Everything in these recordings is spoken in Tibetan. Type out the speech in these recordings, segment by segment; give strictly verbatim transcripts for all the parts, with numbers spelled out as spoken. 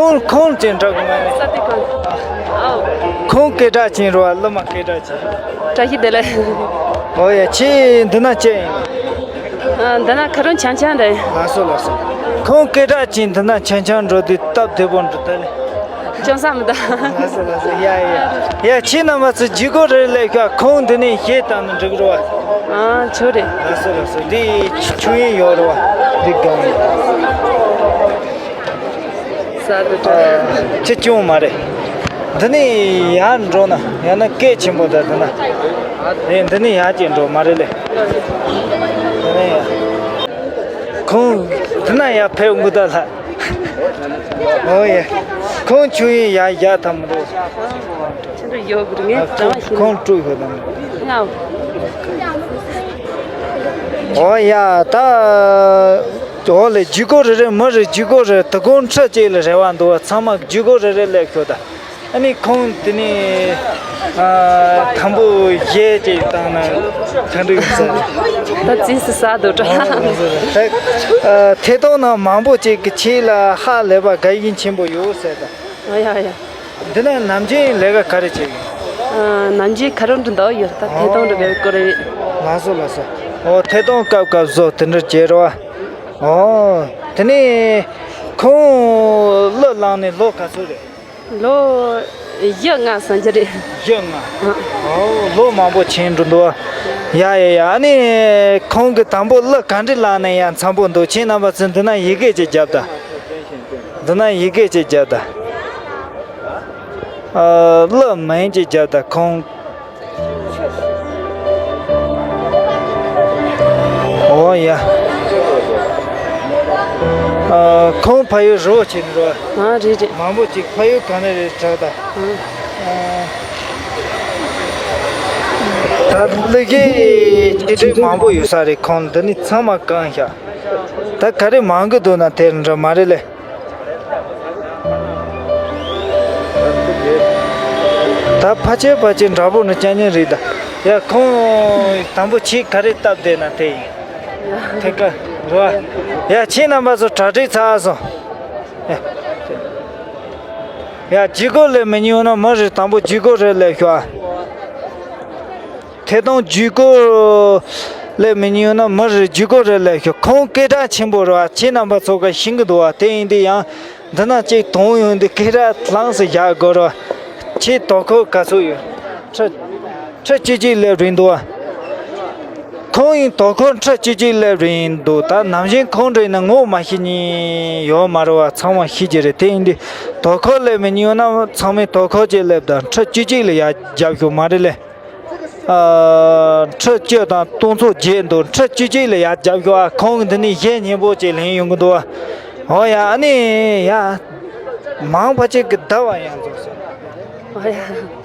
ཁོང་ཁོང་ཅན་འདྲ་གི་མ་རེད། ས་དེ་ཁོང་། ཨོ། ཁོང་སྐད་གྲགས་ཅན་རེད་བ། གླུ་མ་སྐད་གྲགས་ཅན། བཀྲ་ཤིས་བདེ་ལེགས། ཨོ་ཡ། ཁྱེད་འདི་ན་ཅི་ཡིན། ཨ། འདི་ན་ཁ་རོན་ཆང་ཆང་རེད། ལགས་སོ་ལགས་སོ། ཁོང་སྐད་གྲགས་ཅན་འདི་ན་ཆང་ཆང་འགྲོ་དུས་སྟབས་བདེ་པོ་འགྲོ་ད་ལེ། ཅུང་ཟད་མི་འདུག་ལགས་སོ་ལགས་སོ། ཡ་ཡ་ཡ། ཁྱེད་རྣམ་པ་ཚོ་ལྗིད་ཁོག་རེ་སླེབས་ཤག་ཁོང་འདི་ནས་གཞས་བཏང་ན་འགྲིག་རེད་བ། ཨ། ཆོག་རེད། ལགས་སོ་ལགས་སོ། འདི་ཆུ་ཡིན་ཡོད་རེད་བ། འདི་སྒང་ཡིན། ས་དུ་ཨ། ཁྱེད་སྐྱོན་མ་རེད། འདི་ནས་ཡར་འགྲོ་ན་ཡང་ན་སྐད་ཆེན་པོ་དང་འདི་ན། ཨེ། འདི་ནས་ཡར་ཅིག་འགྲོ་མ་རེད་ལེ། འདི་ནས་ཡར། ཁོང་འདི་ན་ཡར་ཕེབས་དགོས་ད་ལ། ཨོ་ཡ། ཁོང་ཆུ་ཡིན་ཡར་བཞག་ཐབས་མི་འདུག་ཁྱེད་ཚོ་ཡོད་དགོས་ངས་ཨ། དྲང་ཁོང་ཤེས་ཁོང་དཀྲུག་ཤོག་དང་། ང་། ཨོ་ཡ། ད། ཨོ་ལེ། ལྗིད་ཁོག་རེ་རེ། མི་རེ་ལྗིད་ཁོག་རེ། དོ་དགོང་ཁྲི་གཅིག་ལ་རེ་བ་འདུག་ཚང་མ་ལྗིད་ཁོག་རེ་རེ་སླེབས་ཤོག་ད། ཨ་ནི་ཁོང་དེ་ནས་ཨ། དང་པོ་གཞས་ཅིག་བཏང་ན་གང་འགྲིག་ཟེར། ད་རྩིས་སུ་ཟ་འདུག་དྲ། ཨ། ཐད་གཏོང་ནང་མང་པོ་ཅིག་གིས་ཁྱེད་ལ་ཧ་ལས་པ་དགའ་ཞེན་ཆེན་པོ་ཡོད་ཟེར་ད། ཨ་ཡ་ཡ། འདི་ན་ནམ་རྒྱུན་ལས་ཀ་ག་རེ་བྱེད་ཀྱི། ཨ། ནམ་རྒྱུན་ཁ་རོག་འདྲ་འདུག་ཡོད་ད། ཐད་གཏོང་འདྲ་བའི་སྐོར་རེད། ལགས་སོ་ལགས་སོ། ཨོ། ཐད་གཏོང་སྐབས་སྐབས་སུ་དེ་འདྲ་བྱེད་རོགས། ཨོ། དེ་ནས་ཁོང་གླུ་བླངས་ནས་ལོ་ག་ཚོད་རེད། ལོ་བཞི་ལྔ་ཟིན་གྱི་རེད། བཞི་ལྔ། ཨ། ཨོ། ལོ་མང་པོ་ཕྱིན་འགྲོ་འདུག་ཡ་ཡ་ཡ། ཨ་ནི་ཁོང་གིས་དང་པོ་གླུ་ག་འདྲ་བླངས་ནས་ཡ་མཚམས་པོ་འདུག་ཁྱེད་རྣམ་པ་ཚོས་འདི་ན་ཡི་གེ་ཅིག་བརྒྱབ་ད། འདི་ན་ཡི་གེ་ཅིག་བརྒྱབ་ད། ཨ། གླུ་མིང་ཅིག་བརྒྱབ་ད་ཁོང་། ཨོ་ཡ། ཨ། ཁོང་ཕ་ཡུལ་རི་བོ་ཆེ་ནས་རེད་བ། ཨ། རེད་རེད། མང་པོ་ཅིག་ཕ་ཡུལ་ག་ནས་རེད་དྲིས་ད། ཨ། ད་གླུ་གཞས་ཆེ་འབྲིང་མང་པོ་ཡོད་ས་རེད། ཁོང་འདི་ནས་ཚང་མ་བཀང་ཤག་ད་ག་རེ་མང་གི་འདུག་ན་དེ་འདྲ་མ་རེད་ལེ། ད་ཕལ་ཆེར་ཕལ་ཆེར་འདྲ་པོ་འདྲ་རྐྱང་རྐྱང་རེད་ད། ཡ། ཁོང་དང་པོ་ཆེས་ག་རེ་སྟབས་བདེ་ན་དེ་ཡིན། ཐད་ཀར་རོ། ཡ། ཁྱེད་རྣམ་པ་ཚོ་གྲ་སྒྲིག་ཚར་སོང་། ཡ། ལྗིད་ཁོག་ལས་མི་ཉུང་ན་མི་རེ་དང་པོ་ལྗིད་ཁོག་རེ་སླེབས་ཤོག་ཨ། ཐད་གཏོང་ལྗིད་ཁོག་ལས་མི་ཉུང་ན་མི་རེ་ལྗིད་ཁོག་རེ་སླེབས་ཤོག་ཁོང་སྐད་གྲགས་ཆེན་པོ་རེད་བ། ཁྱེད་རྣམ་པ་ཚོ་ག་ཤེས་ཀྱི་འདུག་བ། དེ་ཡིན་དུས་ཡང་འདི་ན་ཅིག་དོན་ཡོང་དུས་སྐད་གྲགས་ལངས་སུ་བཞག་དགོས་རེད་བ། ཁྱེད་དོ་ཁུར་ག་ཚོད་ཡོད། ཁྲི་ཁྲི་བཅུ་གཅིག་སླེབས་རེད་འདུག་བ། ཁོང་ཡིན་དོ་ཁུར་ཁྲི་བཅུ་གཅིག་སླེབས་རེད་འདུག་ད་ནམ་རྒྱུན་ཁོང་འདྲ་ཡིན་ན་ངོ་མ་ཤེས་མཁན་ཡོད་མ་རེད་བ། ཚང་མ་ཤེས་ཀྱི་རེད། དེ་ཡིན་དུས་དོ་ཁུར་སླེབས་མི་ཉུང་ན་ཚང་མས་དོ་ཁུར་ཅིག་སླེབས་དང་། ཁྲི་བཅུ་གཅིག་ལ་ཡར་རྒྱབ་ཤོག་མ་རེད་ལེ། ཨ། ཁྲི་བཅུ་དང་སྟོང་ཚོ་བརྒྱད་འདུག་ཁྲི་བཅུ་གཅིག་ལ་ཡར་རྒྱབ་ཤོག་ཨ། ཁོང་གིས་འདི་ནས་གཞས་སྙན་པོ་ཅིག་ལེན་ཡོང་གི་འདུག་ཨ། ཨོ་ཡ། ཨ་ནི་ཡ། མང་ཕལ་ཆེར་གྱིས་ཟླ་བ་ཡང་རྫོགས་སོང་། ཨོ་ཡ། ཨ།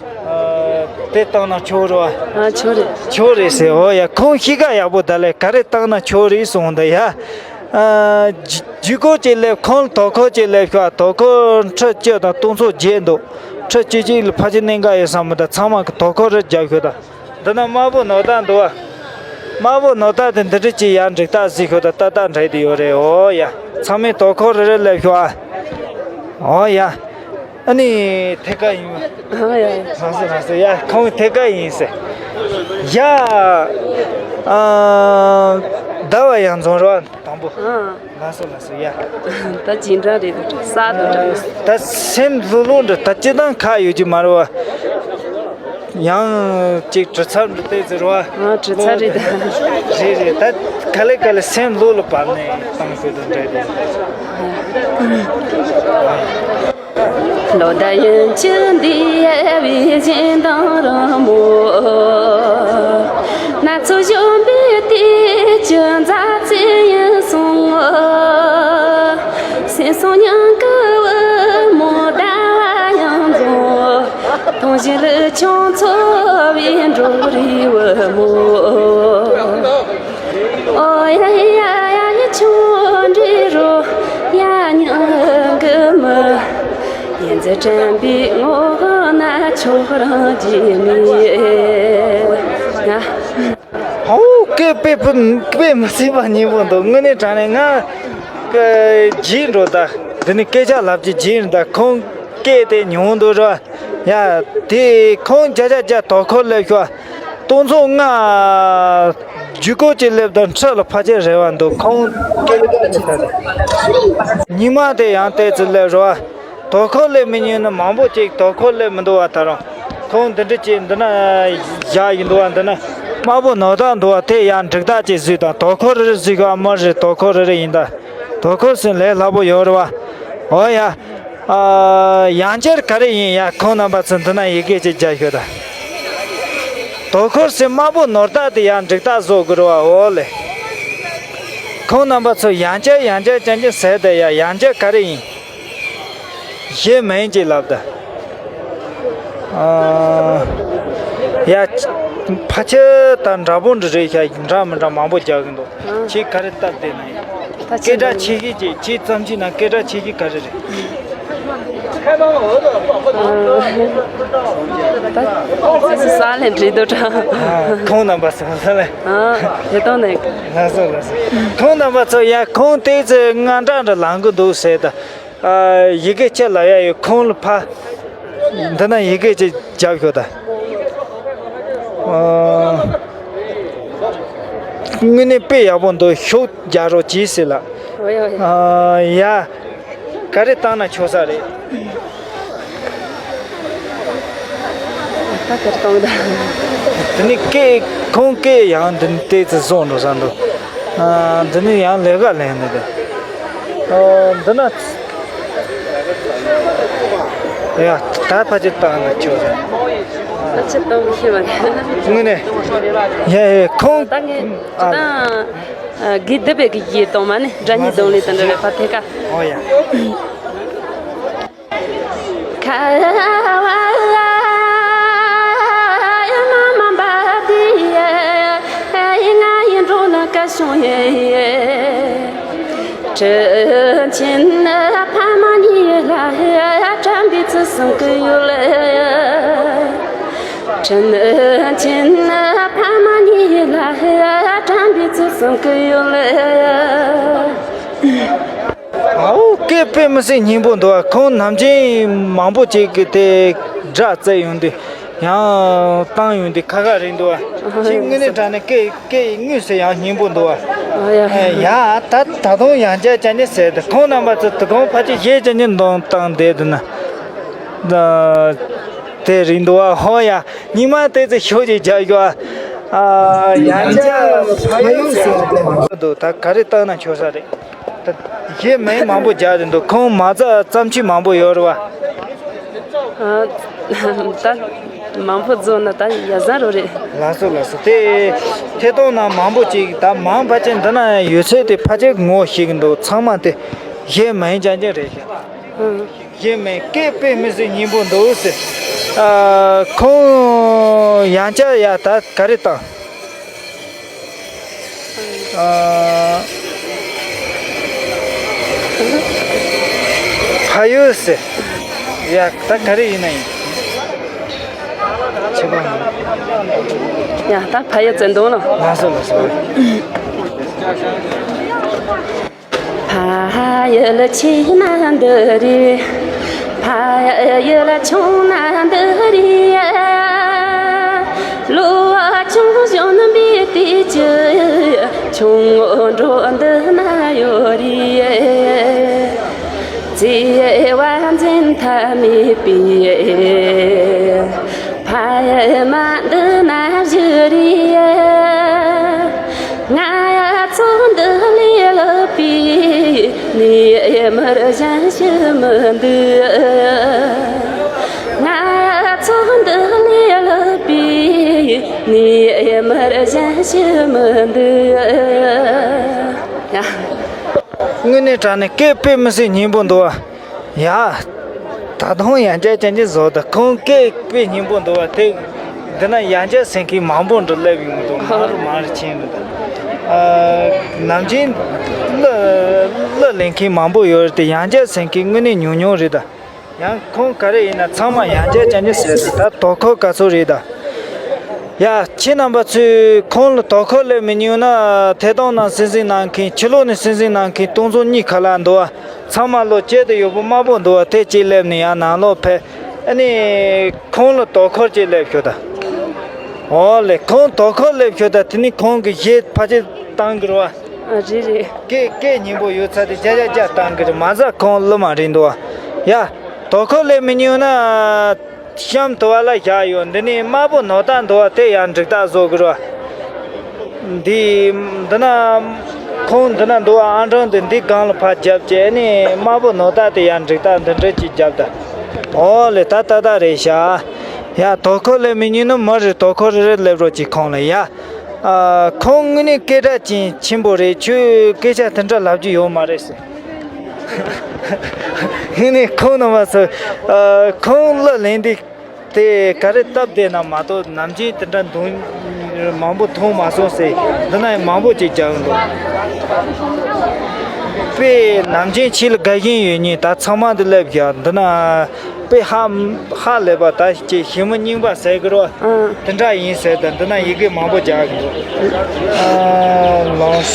དེ་བཏང་ན་ཆོག་རེད་བ། ཨ། ཆོག་རེད། ཆོག་རེད་ཟེར། ཨོ་ཡ། ཁོང་གཤིས་ཀ་ཡག་པོ་ད་ལས་ག་རེ་བཏང་ན་ཆོག་རེད་གསུངས་འདུག་ཡ། ཨ། ལྗིད་ཁོག་ཅིག་སླེབས། ཁོང་ལ་དོ་ཁུར་ཅིག་སླེབས་ཤོག་དོ་ཁུར་ཁྲི་བཅུ་དང་སྟོང་ཚོ་བརྒྱད་འདུག་ཁྲི་བཅུ་གཅིག་ལ་ཕལ་ཆེར་གནད་འགག་ཡོད་ས་མི་འདུག་ཚང་མ་གིས་དོ་ཁུར་རེ་རྒྱབ་ཤོག་ད། འདི་ན་དམར་པོ་ནོར་བདག་འདུག་བ། དམར་པོ་ནོར་བདག་དེ་འདི་འདྲ་ཅིག་ཡར་འགྲིག་རྟགས་གཟིགས་ཤོག་ད། ཏག་ཏག་འགྲིག་བསྡད་ཡོད་རེད། ཨོ་ཡ། ཚང་མས་དོ་ཁུར་རེ་རེ་སླེབས་ཤོག་ཨ། ཨོ་ཡ། ཨ་ནི་ཐད་ཀར་ཡིན་པ། ཨོ་ཡ་ཡ། ལགས་སོ་ལགས་སོ། ཡ། ཁོང་ཐད་ཀར་ཡིན་ཟེར། ཡ། ཨ། ཟླ་བ་ཡང་རྫོང་རོགས་དང་པོ། ཨ། ལགས་སོ་ལགས་སོ། ཡ། ད་ཅི་འདྲ་རེད། གསར་དུ་འདྲ། ད་སེམས་ལྷོད་ལྷོད་འདྲ། ད་སྤྱིར་བཏང་ཁག་ཡོད་ཀྱི་མ་རེད་བ། ཡང་ཅིག་གྲུ་ཚབ་འདྲ་བལྟས་ཟེར་བ། ཨ། གྲུ་ཚབ་རེད་ད། རེད་རེད། ད་ག་ལེ་ག་ལེ་སེམས་ལྷོད་ལ་བབས་ནས་བཏང་དགོས་དོན་འདྲ་རེད། ལོ་ཟླ་ཡུན་གྱི་འདས་པའི་གཞན་དང་རང་མོ། ན་ཚོད་གཞོན་པའི་དུས་ཀྱི་མཛའ་བརྩེ་ཡིན་སོང་། སེམས་སོང་མྱང་གི་བུ་མོ་ཟླ་བ་ཡང་རྫོང་། དུང་བཞིན་ལུས་ཆུང་འཚོ་བའི་འབྲོག་རིགས་བུ་མོ། ཨོ་ཡ་ཡ་ཡ་ཡ། ཆུང་འདྲིས་རོ་ཡ་ཉང་གི་མི། ཡིན་ཚེ་དྲན་པའི་ངོ་ན་ཆོག་རང་རྒྱུས་མེད། ང་། ཧོ། སྐད་དཔེ་དཔེ་དཔེ་མི་སྲིད་པ་སྙན་པོ་འདུག་དངོས་གནས་དྲང་གནས་ང་གི་བརྗེད་འགྲོ་ད། འདི་ནི་སྐད་ཆ་ལབ་ཀྱི་རྗེས་ད་ཁོང་སྐད་དེ་ཉུང་འདུག་ར། ཡ། དེ་ཁོང་བརྒྱ་ཆ་བརྒྱ་དོ་ཁུར་སླེབས་ཤོག་སྟོང་ཚོ་ལྔ་རྒྱུག་སྐོར་གྱི་སླེབས་དང་ཁྲི་ལ་ཕལ་ཆེར་རེ་བ་འདུག་ཁོང་སྐད་ཆ་ཆེ་ས་རེད། ཉི་མ་དེ་ཡང་ཏོག་ཙམ་སླེབས་རོགས། དོ་ཁུར་སླེབས་མི་ཉན་ནི་མང་པོ་ཅིག་དོ་ཁུར་སླེབས་མི་འདུག་བ། ད་རུང་ཁོང་འདི་འདྲ་ཅིག་འདི་ན་བཞག་ཡིན་འདུག་བ། འདི་ན་དམར་པོ་ནོར་བདག་འདུག་བ། དེ་ཡང་འགྲིག་རྟགས་ཅིག་བཟོས་དང་དོ་ཁུར་རེ་རེ་བཟོས་ག་མ་རེད། དོ་ཁུར་རེ་རེ་ཡིན་ད། དོ་ཁུར་ཟེར་ལས་སླ་པོ་ཡོད་རེད་བ། འོ་ཡ། ཨ། ཡང་བསྐྱར་ག་རེ་ཡིན་ཡ། ཁོང་རྣམ་པ་ཚོ་འདི་ན་ཡི་གེ་ཅིག་རྒྱག་ཤོག་ད། དོ་ཁུར་ཟེར་དམར་པོ་ནོར་བདག་དེ་ཡང་འགྲིག་རྟགས་བཟོ་དགོས་རེད་བ། འོ་ལེ། ཁོང་རྣམ་པ་ཚོ་ཡང་བསྐྱར་ཡང་བསྐྱར་ཅན་ཅན་ཟེར་ད་ཡ། ཡང་བསྐྱར་ག་རེ་ཡིན། གཞན་མིན་ཅིག་ལབ་ད། ཨ། ཡ། ཕལ་ཆེར་ད་འདྲ་པོ་འདྲ་རེད་ཤག་འདྲ་མི་འདྲ་མང་པོ་རྒྱག་གི་འདུག་ཨ། ཁྱེད་ག་རེ་སྟབས་བདེ་ན་ཡིན། ད་སྐད་གྲགས་ཆེ་གི་ཅིག་ཁྱེད་ཙམ་ཅིག་ན་སྐད་གྲགས་ཆེ་གི་ག་རེ་རེད། ཨ། ད་ཙི་ཙི་ས་ལས་འདྲི་འདུག་དྲ། ཨ། ཁོང་རྣམ་པ་ས་ས་ལས། ཨ། དེ་དོན་ནས། ལགས་སོ་ལགས་སོ། ཁོང་རྣམ་པ་ཚོ་ཡ་ཁོང་ཏོག་ཙམ་དངངས་སྐྲག་འདྲ་ལངས་གི་འདུག་ཟེར་ད། ཨ། ཡི་གེ་ཅིག་ལབ་ཡ་ཡོད། ཁོང་ལ་ཕ། འདི་ན་ཡི་གེ་ཅིག་རྒྱབ་ཤོག་ད། ཨ། དངོས་གནས་དཔེ་ཡག་པོ་འདུག་ཤུགས་རྒྱག་རོགས་གྱིས་ཟེར་ལ། ཨོ་ཡ་ཨོ་ཡ། ཨ། ཡ། ག་རེ་བཏང་ན་ཆོག་ས་རེད། ད་ག་རེ་བཏང་ད། འདི་ནི་སྐད་ཁོང་སྐད་ཡང་འདི་ནི་ཏོག་ཙམ་བཟང་འགྲོ་ས་འདུག་ཨ། འདི་ནི་ཡང་ལས་ཀ་ལེན་ནི་འདུག་ཨ། འདི་ན། ཡ། ད་ཕ་ཅིག་བཏང་ན་ཆོག་ས། ད་ཅི་བཏང་ཤེས་མ་རེད། དངོས་གནས། ཡ་ཡ། ཁོང་། ད་ངས་ཨ། ད་ཨ། གི་འདི་བས་གི་ཡི་དང་མ་ནི་དགྲ་གཉེན་དང་ལས་དང་འདྲ་བའི་ཕ་ཐེ་ཀ་ཨོ་ཡ། ཁ་བ་ཡ་མ་མ་འབབ་དེ་ཡ་ང་ཡི་འགྲོ་ན་ཀ་བྱུང་ཡ། དྲིན་ཆེན་ཕ་མ་གཉིས་ལ་དྲན་པའི་ཚུལ་གསུང་གི་ཡོད་ལ། དྲིན་ཆེན་ཕ་མ་གཉིས་ལ་དྲན་པའི་ཚུལ་གསུང་གི་ཡོད་ལ། ཨའོ། སྐད་དཔེ་མི་སྲིད་སྙན་པོ་འདུག་བ། ཁོང་ནམ་རྒྱུན་མང་པོ་ཅིག་གིས་དེ་སྒྲ་བཙལ་ཡོང་དུས་ཡང་བཏང་ཡོང་དུས་ཁ་ཁ་རེད་འདུག་བ། ཁྱེད་དངོས་གནས་དྲང་གནས་སྐད་སྐད་དངོས་སུ་ཡང་སྙན་པོ་འདུག་བ། ཨ་ཡ། ཡ། ད་ད་དུང་ཡང་བསྐྱར་བསྐྱར་ནས་ཟེར་ཏེ་ཁོང་རྣམ་པ་ཚོ་དུ་ཁོང་ཕལ་ཆེར་གཞས་བསྐྱར་ནས་འདོན་བཏང་བསྡད་འདུག་ན། ད་དེ་རེད་འདུག་བ། ཧོ་ཡ། ཉི་མ་དེ་ཚོ་ཤོག་ཅིག་རྒྱག་ཤོག་ཨ། ཡང་བསྐྱར་ཕ་ཡུལ་ཟེར་ཏེ་འདུག་ད་ག་རེ་བཏང་ན་ཆོག་ས་རེད། ད་གཞས་མིང་མང་པོ་རྒྱག་རེད་འདུག་ཁོང་མ་རྩ་བརྩམས་ཆོས་མང་པོ་ཡོད་རེད་བ། ཨ། ད་མང་པོ་བཟོ་ན་ད་ཡ་བཟང་རོ་རེད། ལགས་སོ་ལགས་སོ། དེ་ཐད་གཏོང་ནང་མང་པོ་ཅིག་ད་མང་ཕལ་ཆེར་འདི་ན་ཡོད་ཚད་དེ་ཕལ་ཆེར་ངོ་ཤེས་ཀྱི་འདུག་ཚང་མ་དེ་གཞས་མིང་རྐྱང་རྐྱང་རེད་ཤག་ཨ། གཞས་མིང་སྐད་དཔེ་མི་སྲིད་སྙན་པོ་འདུག་ཟེར། ཨ། ཁོང་ཡང་བསྐྱར་ཡ་ད་ག་རེ་བཏང་། ཨ། ཕ་ཡུལ་ཟེར། ཡ་ད་ག་རེ་ཡིན་ན་ཡིན། ཆེ་བ། ཡ་ད་ཕ་ཡུལ་ཟེར་འདུག་ལ། ལགས་སོ་ལགས་སོ། ཕ་ཡུལ་ཆེ་ན་འདི་རེད། ཕ་ཡུལ་ཆུང་ན་འདི་རེད། ལོ་བ་ཆུང་གཞོན་པའི་དུས་ཀྱི་ཆུང་ངུ་འགྲོ་འདི་ན་ཡོད་རེད། བརྩེ་བ་འཛིན་ཐབས་མེད་པའི་ཕ་མ་འདི་ན་བཞུགས་རེད། ང་ཚོ་འདི་ལས་ལྷག་པའི་ནས་མར་གཞན་ཞིག་མི་འདུག་ང་ཚོ་འདི་ལས་ལྷག་པའི་ནས་མར་གཞན་ཞིག་མི་འདུག་ཡ། དངོས་གནས་དྲང་གནས་སྐད་དཔེ་མི་སྲིད་སྙན་པོ་འདུག་བ། ཡ། ད་དུང་ཡང་བསྐྱར་བསྐྱར་བསྐྱར་བཟོ་ད་ཁོང་སྐད་དཔེ་སྙན་པོ་འདུག་བ་དེ། འདི་ན་ཡང་བསྐྱར་ཟེར་མཁན་མང་པོ་འདྲ་སླེབས་ཡོང་གི་འདུག་མང་རུ་མང་རུ་ཕྱིན་མི་འདུག་ཨ། ནམ་རྒྱུན་གླུ་གླུ་ལེན་མཁན་མང་པོ་ཡོད་རེད་དེ་ཡང་བསྐྱར་ཟེར་མཁན་དངོས་གནས་ཉུང་ཉུང་རེད་ད། ཡང་ཁོང་ག་རེ་ཡིན་ན་ཚང་མ་ཡང་བསྐྱར་བསྐྱར་བསྐྱར་ཟེར་ད་དོ་ཁུར་ག་ཚོད་རེད་ད། ཡ། ཁྱེད་རྣམ་པ་ཚོས་ཁོང་ལ་དོ་ཁུར་སླེབས་མི་ཉུང་ན་ཐད་གཏོང་ནང་གསན་གཟིགས་གནང་མཁན་ཕྱི་ལོགས་ནས་གསན་གཟིགས་གནང་མཁན་སྟོང་ཚོ་གཉིས་ཁ་ལག་འདུག་བ། ཚང་མ་ལོ་བྱེད་དུ་ཡོད་པོ་དམར་པོ་འདུག་བ། དེ་གཅིག་སླེབས་ནས་ཡང་ནང་ལོགས་ཕེབས། ཨ་ནི་ཁོང་ལ་དོ་ཁུར་གཅིག་སླེབས་ཤོག་ད། ཨོ་ལེ། ཁོང་དོ་ཁུར་སླེབས་ཤོག་ད། དེ་ནི་ཁོང་གི་གཞས་ཕལ་ཆེར་བཏང་གི་རེད་བ། ཨ་རེད་རེད། སྐད་སྐད་སྙན་པོ་ཡོད་ཚད་དེ་རྒྱ་རྒྱ་རྒྱ་བཏང་གི་རེད། མ་ཟད་ཁོང་གླུ་མ་རེད་འདུག་བ། ཡ། དོ་ཁུར་སླེབས་མི་ཉན་ན། གཤམ་དུ་བ་ལ་བཞག་ཡོད། འདི་ནི་དམར་པོ་ནོར་བདག་འདུག་བ། དེ་ཡང་འགྲིག་རྟགས་བཟོ་དགོས་ར། འདི། འདི་ན། ཁོང་འདི་ན་འདུག་བ། ཨང་གྲངས་འདི་འདི་སྒང་ལ་ཕར་རྒྱབ་བྱས་ནི་དམར་པོ་ནོར་བདག་དེ་ཡང་འགྲིག་རྟགས་འདི་འདྲ་ཅིག་རྒྱབ་ད། ཨོ་ལེ། ད་ཏག་ཏག་རེད་ཤག། ཡ། དོ་ཁུར་སླེབས་མི་ཉན་ན་མི་རེ་དོ་ཁུར་རེ་རེ་སླེབས་རོགས་གྱིས་ཁོང་ལ་ཡ། ཨ། ཁོང་དངོས་གནས་སྐད་གྲགས་ཅན་ཆེན་པོ་རེད། ཁྱོད་སྐད་ཆ་དེ་འདྲ་ལབ་རྒྱུ་ཡོད་མ་རེད་ཟེར། དངོས་གནས་ཁོང་རྣམ་པ་ཚོ། ཨ། ཁོང་གླུ་ལེན་དུས་དེ་ག་རེ་སྟབས་བདེ་ན་མ་གཏོགས་ནམ་རྒྱུན་དེ་འདྲ་འདུག་མང་པོ་མཐོང་མ་སོང་ཟེར། འདི་ན་ཡང་མང་པོ་ཅིག་རྒྱག་གི་འདུག། དཔེ་ནམ་རྒྱུན་ཕྱི་ལ་དགའ་བཞིན་ཡོད་མཁན་ད་ཚང་མ་འདི་སླེབས་ཤག། འདི་ན། དཔེ་ཧ་ཧ་ལས་པ་ད་ཅིག་ཞི་མི་རྙིང་པ་ཟེར་གི་རོ། ཨང་། དེ་འདྲ་ཡིན་ཟེར་ད། འདི་ན་ཡི་གེ་མང་པོ་རྒྱག་གི་འདུག། ཨ། ལོངས།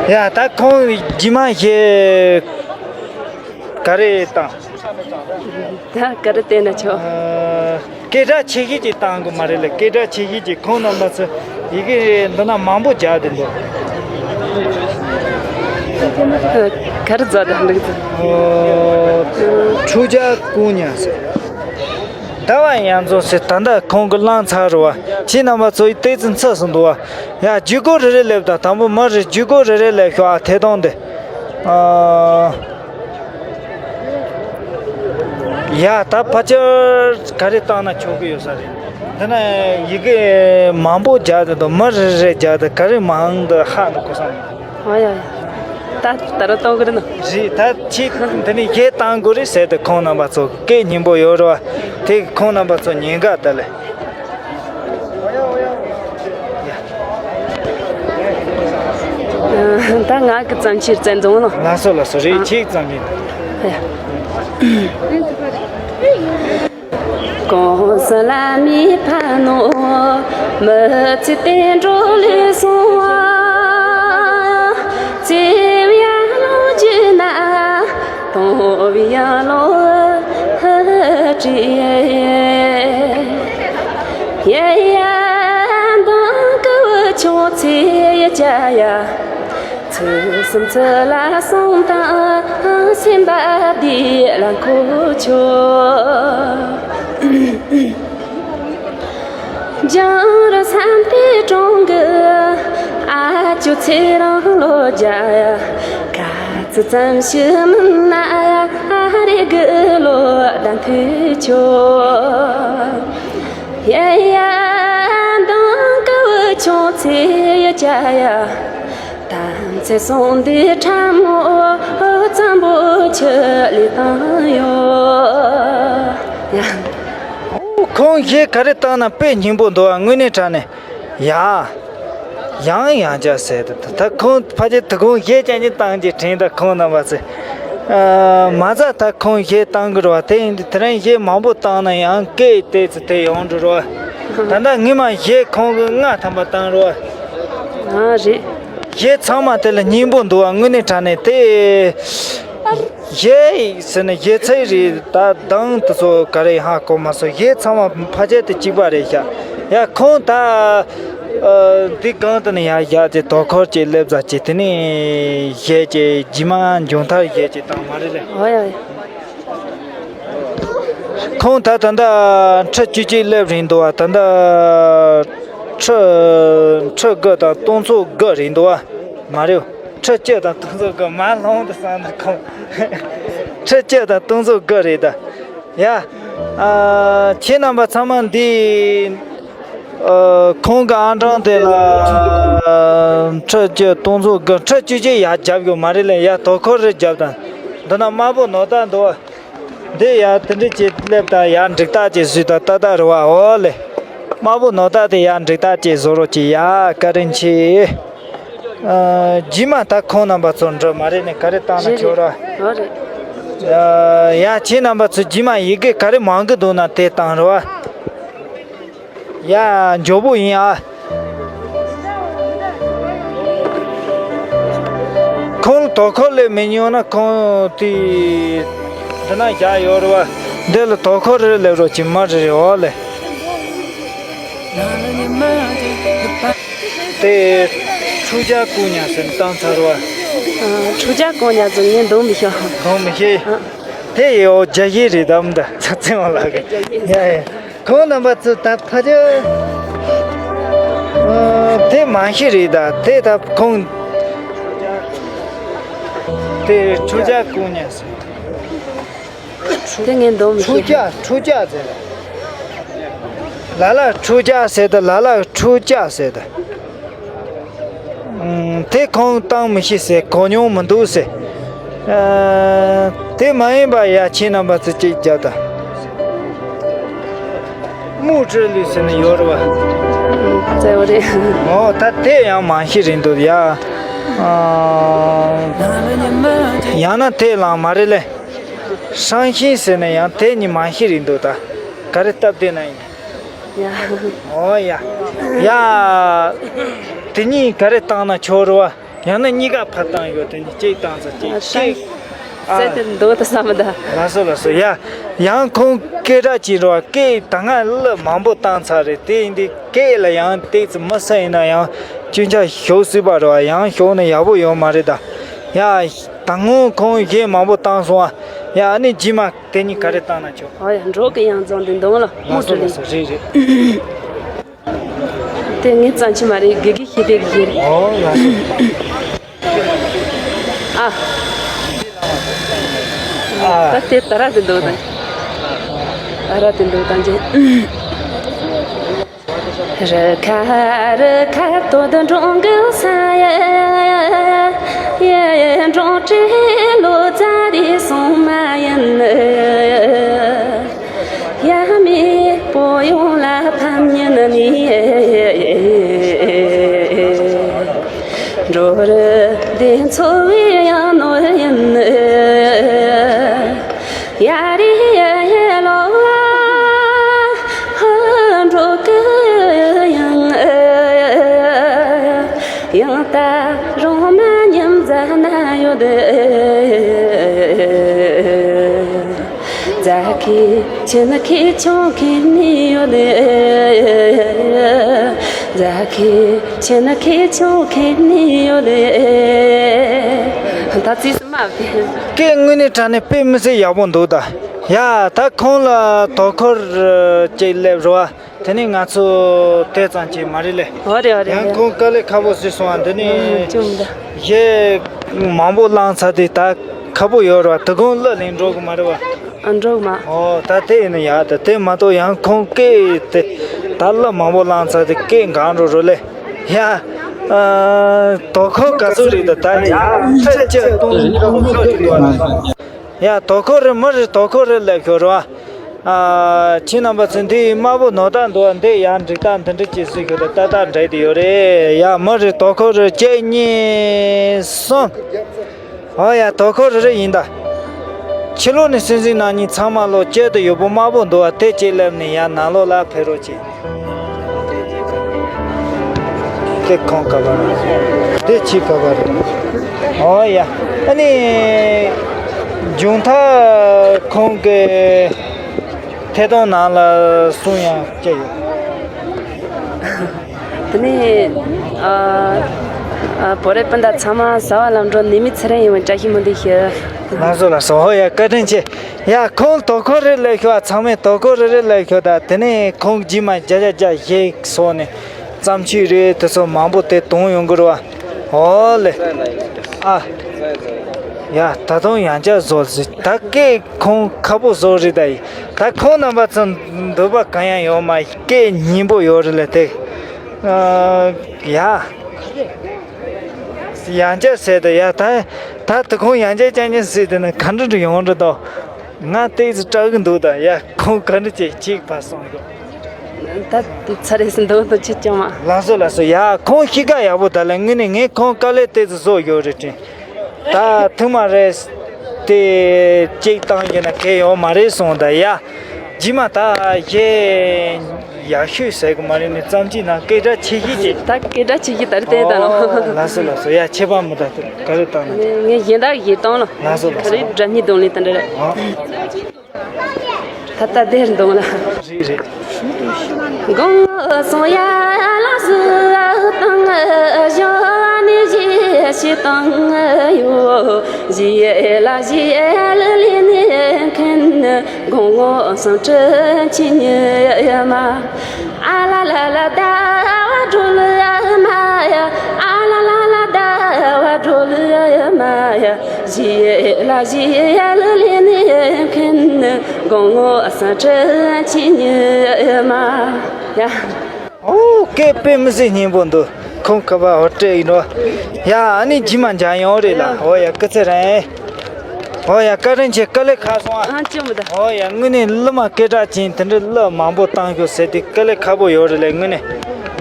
ཡ། ད་ཁོང་རྗེས་མ་གཞས་ག་རེ་བཏང་། ད་ག་རེ་བསྟན་ན་ཆོག། ཨ། སྐད་གྲགས་ཆེ་ཤོས་ཅིག་བཏང་དགོས་མ་རེད་ལ། སྐད་གྲགས་ཆེ་ཤོས་ཅིག། ཁོང་རྣམ་པ་ཚོ་ཡི་གེ་འདི་ན་མང་པོ་རྒྱག་བསྡད་འདུག། ག་རེ་རྫོགས་དང་འདུག་ཚེ། ཨོ། ཁྲུ་ཇ་ཀུ་ཉ་ཟེར། ཟླ་བ་ཡང་རྫོགས་ཟེར། ད་ལྟ་ཁོང་གི་བླངས་ཚར་རེད་བ། ཁྱེད་རྣམ་པ་ཚོ་ཡི་ཏོག་ཙམ་ཚུད་སོང་འདུག་བ། ཡ། ཇུས་འགོད་རེ་རེ་སླེབས་དང་། དང་པོ་མི་རེ་ཇུས་འགོད་རེ་རེ་སླེབས་ཤོག། ཨ། ཐད་གཏོང་དེ། ཨ། ཡ། ད་ཕལ་ཆེར་ག་རེ་བཏང་ན་ཆོག་གི་ཡོད་ས་རེད། འདི་ན་ཡི་གེ་མང་པོ་རྒྱག་དེ་དང་། མི་རེ་རེ་རྒྱག་དེ། ག་རེ་མང་འདི་ཧ་ནི་གོ་ས་མེད། ཨོ་ཡ་ཡ། ད་ད་རུང་གཏོང་གི་རེད་ན། རེད། ད་ཁྱེད་འདི་ནས་གཞས་བཏང་དགོས་རེད་ཟེར་དེ། ཁོང་རྣམ་པ་ཚོ་སྐད་སྙན་པོ་ཡོད་རེད་བ། དེ་ཁོང་རྣམ་པ་ཚོ་ཉན་ག་ད་ལེ། ད་ང་གི་བརྩམས་ཆོས་བཙན་རྫོང་ལ། ལགས་སོ་ལགས་སོ། རེད། ཨ། ཁྱེད་བརྩམས་ཆོས། ཡ། གོང་ས་ལ་མི་ཕ་ནོ། མི་ཚེ་བསྟན་འགྲོ་ལས་སོང་བ། ཚེ་བའི་ལོ་རྒྱུས་ན། དང་བའི་ཡང་ལོ་ཧ་ཀྲི། ཡ་ཡ་མདང་ཀ་བུ་ཆུང་ཚེ་ཡ་ཅ་ཡ། ཚུལ་གསུམ་ཚུལ་ལ་གསུམ་དང་། སེམས་པ་བདེ་ལ་འཁོར་ཆོག། རྒྱང་རིང་བསམ་དེ་གྲོང་གི། ཨ་ཅོ་ཚེ་རིང་ལོ་བརྒྱ། ག་ཚོད་ཙམ་ཞིག་མིན་ན། ཨ་རེ་གི་ལོ་ཟླ་མཐུད་ཆོག། ཡ་ཡ་མདང་ཀ་བུ་ཆུང་ཚེ་ཡ་ཅ་ཡ། དམ་ཚིག་སྲུང་འདི་ཁྲ་མོ་གཙང་པོ་ཆུ་ལས་བཏང་ཡོད། ཡ། ཁོང་གཞས་ག་རེ་བཏང་ན་དཔེ་སྙིང་པོ་འདུག་ཨ། དངོས་གནས་དྲང་གནས། ཡ། ཡང་ཡང་བསྐྱར་ཟེར་དུས་ད་ཁོང་ཕལ་ཆེར་དུ་ཁོང་གཞས་ཅན་གྱི་བཏང་གི་དྲན། ད་ཁོང་རྣམ་པ་ཚོས། ཨ། མ་ཟད་ད་ཁོང་གཞས་བཏང་གི་རེད་བ། དེ་ཡིན་དུས་དེ་རིང་གཞས་མང་པོ་བཏང་ན་ཡང་སྐད་དེ་ཚོ་དེ་ཡོང་འགྲོ་རེད་བ། ད་ལྟ་ངས་མ་གཞས་ཁོང་གི་ལྔ་ཐམ་པ་བཏང་རེད་བ། ཨ་རེད། གཞས་ཚང་མ་དེ་ལ་སྙིང་པོ་འདུག་བ། དངོས་གནས་དྲང་གནས་དེ། གཞས་ཟེར་ནས་གཞས་ཚིག་རེད། ད་གདངས་དེ་ཚོ་ག་རེ་ཧ་གོ་མ་སོང་། གཞས་ཚང་མ་ཕལ་ཆེར་དེ་གཅིག་པ་རེད་ཤག། ཡ། ཁོང་ད། ཨ། འདི་སྒང་དེ་ནས་ཡར་བཞག་སྟེ་དོ་ཁུར་ཅིག་སླེབས་ཟ་ཅིག། དེ་ནས་གཞས་ཀྱི་རྗེས་མ་མཇུག་མཐར་གཞས་ཅིག་བཏང་མ་རེད་ལེ། ཨོ་ཡ་ཡ། ཁོང་ད་ད་ལྟ་ཁྲི་བཅུ་གཅིག་སླེབས་རན་འདུག་བ། ད་ལྟ་ཁྲི་ཁྲི་དགུ་དང་སྟོང་ཚོ་དགུ་རན་འདུག་བ། མ་རེད། ཁྲི་བཅུ་དང་སྟོང་ཚོ་དགུ། མར་ལྷུང་དུ་སོང་ན་ཁོང་། ཁྲི་བཅུ་དང་སྟོང་ཚོ་དགུ་རེད་ད། ཡ། ཨ། ཁྱེད་རྣམ་པ་ཚང་མ་འདི། ཨ། ཁོང་གི་ཨང་གྲངས་དེ་ལ། ཨ། ཁྲི་བཅུ་སྟོང་ཚོ་དགུ། ཁྲི་བཅུ་གཅིག་ཡར་རྒྱབ་ཡོད་མ་རེད་ལེ། ཡ། དོ་ཁུར་རེ་རྒྱབ་དང་། འདི་ན་དམར་པོ་ནོར་བདག་འདུག་བ། འདི་ཡ་དེ་འདྲ་ཅིག་སླེབས་དང་། ཡ། འགྲིག་རྟགས་ཅིག་བཟོས་དང་། ཏག་ཏག་རེད་བ། འོ་ལེ། དམར་པོ་ནོར་བདག་དེ་ཡ་འགྲིག་རྟགས་ཅིག་བཟོ་རོགས་གྱིས་ཡ། བཀའ་དྲིན་ཆེ། ཨ། རྗེས་མ་ད་ཁོང་རྣམ་པ་ཚོ་འགྲོ་མ་རེད་ནས་ག་རེ་བཏང་ན་ཆོག་ར། རེད་རེད། ཨ། ཡ། ཁྱེད་རྣམ་པ་ཚོ་རྗེས་མ་ཡི་གེ་ག་རེ་མང་གི་འདུག་ན་དེ་བཏང་རོགས། ཡ། མགྱོགས་པོ་ཡིན་ཨ། ཁོང་ དོ་ཁུར་ལས་མི་ཉོ་ན་ཁོང་དེ་འདི་ན་བཞག་ཡོད་རེད་བ། འདི་ལ་དོ་ཁུར་རེ་ལས་རོགས་ཀྱི་མ་རེད་རེད་འོ་ལེ། དེ་ཁྲུ་ཅག་ཀུ་ཉག་ཟེར་བཏང་ཚར་བ། ཨ། ཁྲུ་ཅག་ཀུ་ཉག་ཟེར་ངས་འདོན་མི་ཤེས། འདོན་མི་ཤེས། ཨ། དེ་ཡོ་རྒྱ་ཡིག་རེད་དམ་ད་ཚ་ཚེ་བ་ལགས་ཀྱི། ཡ་ཡ། ཁོང་རྣམ་པ་ཚོ་ད་ཕ་ཆོས། ཨ། དེ་མང་ཤོས་རེད་ད་དེ་ད་ཁོང་། དེ་ཁྲུ་ཅག་ཀུ་ཉག་ཟེར། དེ་ངས་འདོན་མི་ཁྲུ་ཤེས། ཅག་ཁྲུ་ཅག་ཟེར། ལ་ལ་ཁྲུ་ཅག་ཟེར་ད་ལ་ལ་ཁྲུ་ཅག་ཟེར་ད། ཨུམ། དེ་ཁོང་བཏང་མི་ཤེས་ཟེར་གོ་མྱོང་མི་འདུག་ཟེར། ཨ། དེ་མ་ཡིན་པ་ཡ་ཁྱེད་རྣམ་པ་ཚོ་གཅིག་རྒྱབ་ད། དམུ་ཁྲི་ལུས་ཟེར་ནས་ཡོད་རེད་བ། ཨུམ། བཙལ་བ་རེད། འོ་ད་དེ་ཡང་མང་ཤོས་རེད་འདུག་ཡ། ཨ། ཡང་ན་དེ་ལང་མ་རེད་ལེ། ཧྲང་ཤིང་ཟེར་ནས་ཡང་དེ་གཉིས་མང་ཤོས་རེད་འདུག་ད། ག་རེ་སྟབས་བདེ་ན་ཡིན། ཡ། ཨོ་ཡ། ཡ། དེ་གཉིས་ག་རེ་བཏང་ན་ཆོག་རེད་བ། ཡང་ན་གཉིས་ཀ་ཕར་བཏང་ཡོད་དེ་གཉིས་གཅིག་བཏང་ཚར་གཅིག་གཅིག་ཨ། ཟེར་དེ་འདུག་ད་བསམ་མི་ད། ལགས་སོ་ལགས་སོ་ཡ། ཡང་ཁོང་སྐད་གྲགས་ཅིག་རེད་བ། སྐད་ད་སྔ་གླུ་མང་པོ་བཏང་ཚར་རེད། དེ་ཡིན་དུས་སྐད་ལ་ཡང་ཏོག་ཙམ་མི་སྲིད་ཡིན་ན་ཡང་སྐྱོན་ཆ་ཞུགས་སྲིད་པ་རེད་བ། ཡང་ཞུགས་ན་ཡག་པོ་ཡོད་མ་རེད་ད། ཡ། ད་སྔོན་ཁོང་གཞས་མང་པོ་བཏང་སོང་བ། ཡ། ཨ་ནི་རྗེས་མ་དེ་གཉིས་ག་རེ་བཏང་ན་ཆོག་ཨ་ཡ། འགྲོ་གི་ཡང་རྫོང་དེ་འདོང་ལ་མུ་ལགས་སོ་ལགས་སོ། རེད་རེད། དེ་ངའི་རྩ་ཆེ་མ་རེད། དགེ་དགེ་ཤེས་དེ་གི་རེད། ཨོ་ལགས་སོ། ཨ། ཨ། ད་དེ་ད་ར་དེ་འདོག་དང་། ད་ར་དེ་འདོག་དང་ཅི། རི་ཁ་རི་ཁ་དོ་དོ་འགྲོ་གི་ས་ཡ། ཡ་འགྲོ་བྲེལ་ལོ་ཙཱ་རི་སོང་མ་ཡིན། ཡ་མེད་པོ་ཡོང་ལ་ཕམ་ཉིན་ནི། འགྲོ་རི་དེ་འཚོ་བའི་ཡང་ནོར་ཡིན། ཡ་རི་ཡ་ལོ་ཧ་འགྲོ་གི་ཡང་། ཡང་ད་རུང་མ་ཉམས་ཟ་ན་ཡོད། རྫ་ཁའི་ཆུ་ནི་ཁའི་ཆུང་ཁའི་ནི་ཡོད། རྫ་ཁའི་ཆུ་ནི་ཁའི་ཆུང་ཁའི་ནི་ཡོད། ད་རྩིས་སུ་མ་བདེ། སྐད་དངོས་གནས་དྲང་གནས་དཔེ་མི་སྲིད་ཡག་པོ་འདུག་ད། ཡ། ད་ཁོང་ལ་དོ་ཁུར་ཅིག་སླེབས་རོགས། དེ་ནས་ང་ཚོ་དེ་ཙམ་གྱིས་མ་རེད་ལེ། འོ་རེད་འོ་རེད་ཡང་རེད། ཁོང་དཀའ་ལས་ཁག་པོ་བཟོས་སོང་བ། འདི་ཨ་ནི་ཅུང་འདྲ། གཞས་མང་པོ་བླངས་ཚར་དུས་ད་ཁག་པོ་ཡོད་རེད་བ། དོ་དགོང་གླུ་ལེན་འགྲོ་གི་མ་རེད་བ། ཨ། འགྲོ་གི་མ། ཨོ་ད་དེ་ཡིན་ན་ཡག་ད། དེ་མ་གཏོགས་ཡང་ཁོང་སྐད་དེ་ད་གླུ་མང་པོ་བླངས་ཚར་དུས་སྐད་འགག་འགྲོ་རེད་ལེ། ཡ། ཨ། དོ་ཁུར་ག་ཚོད་རེད་ད། ད་ཡ་ཁྲི་གཅིག་སྟོང་ཁྲི་གཅིག་ཡོད་རེད། ཡ། དོ་ཁུར་རེད། མི་རེད། དོ་ཁུར་རེད་ལབ་ཤོར་བ། ཨ། ཁྱེད་རྣམ་པ་ཚོ་འདི་དམར་པོ་ནོར་རྟགས་འདུག་བ། འདི་ཡང་འགྲིག་རྟགས་འདི་འདྲ་ཅིག་བཟོས་ཤོར་ད་ཏག་ཏག་འགྲིག་དེ་ཡོད་རེད། ཡ། མི་རེད། དོ་ཁུར་རེད། གཅིག་གཉིས་གསུམ། ཨོ་ཡ། དོ་ཁུར་རེ་རེ་ཡིན་ད། ཕྱི་ལོགས་ནས་སྲིད་འཛིན་རྣམ་གཉིས་ཚང་མ་ལོག་དཀྱིལ་དུ་ཡོད་པོ་དམར་པོ་འདུག་བ། དེ་གཅིག་སླེབས་ནས་ཡར་ནང་ལོགས་ལ་ཕེབས་རོགས་གྱིས། དེ་ཁོང་ག་པར། དེ་ཁྱི་ག་པར། ཨོ་ཡ། ཨ་ནི། མཇུག་མཐར་ཁོང་གི་ཐད་གཏོང་ནང་ལ་གསུང་ཡང་བཅད་ཡོད། དེ་ནས་ཨ་ཨ་བོད་རིགས་སྤུན་ཟླ་ཚང་མ་གཟའ་པ་ལམ་འགྲོ་ནད་མེད་ཚེ་རིང་ཡོང་བའི་བཀྲ་ཤིས་སྨོན་འདུན་ཞུ། ལགས་སོ་ལགས་སོ། ཧོ་ཡ། བཀའ་དྲིན་ཆེ། ཡ། ཁོང་དོ་ཁུར་རེ་ལས་ཤོག་ཚང་མས་དོ་ཁུར་རེ་རེ་ལས་ཤོག་ད། དེ་ནས་ཁོང་རྗེས་མ་བརྒྱ་ཆ་བརྒྱ་གཞས་སོགས་ནས་བརྩམས་ཆོས་རེད། དེ་ཚོ་མང་པོ་དེ་གཏོང་ཡོང་གི་རེད་བ། ཧོ་ལེ། ཨ། ཡ། ད་དུང་ཡང་བསྐྱར་བཟོ་ཟིག་ད་སྐད་ཁོང་ཁ་པོ་བཟོ་རེད་ད་ཡིན། ད་ཁོང་རྣམ་པ་ཚོ་འདོད་པ་གང་ཡང་ཡོད་མ། སྐད་སྙན་པོ་ཡོད་རེད་ལ་དེ། ཨ། ཡ། ཡང་བསྐྱར་ཟེར་ད། ཡ། ད་ད་དེ་ཁོང་ཡང་བསྐྱར་རྐྱང་རྐྱང་ཟེར་དེ་ན་ག་འདྲ་འདྲ་ཡོང་རེད་དོ། ང་ཏོག་ཙམ་སྐྲག་གི་འདུག་ད། ཡ། ཁོང་ག་འདྲ་བྱེད་ཅིག་ཕར་སོང་ཡོད། ད་དེ་ཚར་རེད་ཟེར་འདུག་ད་ཅི་ཅང་མ། ལགས་སོ་ལགས་སོ། ཡ། ཁོང་གཤིས་ཀ་ཡག་པོ་ད་ལ། དངོས་གནས་ངས་ཁོང་དཀའ་ལས་ཏོག་ཙམ་བཟོ་ཡོད་རེད་དྲན། ད་ཐུག་མ་རེད། དེ་གཅིག་བཏང་ཡིན་ན་གལ་ཡོད་མ་རེད་སོང་ད། ཡ། རྗེས་མ་ད་གཞས་ ཡག་ཤོས་ཟེར་གི་མ་རེད། ནི་ཙམ་གཅིག་ན་སྐད་གྲགས་ཆེ་ཤོས་ཅིག་ད་སྐད་གྲགས་ཆེ་ཤོས་ད་རེད། དེ་ད་ལོ། ཨོ་ལགས་སོ་ལགས་སོ། ཡ་ཁྱད་པར་མི་འདུག་ག་རེ་བཏང་ན། ངས་གཞན་དག་གཞན་བཏང་ལོ། ལགས་སོ་ལགས་ག་སོ། རེ་སྒྲ་སྙན་གདོང་ལེན་དེ་འདྲ་རེད། ཨོ། ད་ལྟ་དེར་འདོང་ལ། རེད་རེད། དགོང་སོང་ཡ་ལ་སུ་དང་ཞོ་ནི་ཞི་ཞི་དང་ཡོ་ཞི་ལ་ཞི་ལི་ལི་ནི་ཁན་དགོང་སང་ཁྲི་ཆི་ཉི་མ། ཨ་ལ་ལ་ལ་ཟླ་བ་སྒྲོལ་མ་ཡ། ཨ་ལ་ལ་ལ་ཟླ་བ་སྒྲོལ་མ་ཡ། ཞི་ལ་ཞི་ལི་ལི་ནི་ཁན་དགོང་སང་ཁྲི་ཆི་ཉི་མ་ཡ། ཨོ་སྐད་དཔེ་མི་སྲིད་སྙན་པོ་འདུག་ཁོང་ཁ་པ་ཧོ་ཏྲེ་ཡིན་ནོ། ཡ་ཨ་ནི་ཇི་མ་འཇའ་ཡོང་རེད་ལ། ཨོ་ཡ་སྐུ་ཚེ་རིང་། ཨོ་ཡ་བཀའ་དྲིན་ཆེ། དཀའ་ལས་ཁག་སོང་ཨ། ཨ་ཅི་མི་ད། ཨོ་ཡ་དངོས་གནས་གླུ་མ་སྐད་གྲགས་ཅན་དེ་འདྲའི་གླུ་མང་པོ་བཏང་ཤོག་ཟེར་དེ་དཀའ་ལས་ཁག་པོ་ཡོད་རེད་ལས་དངོས་གནས།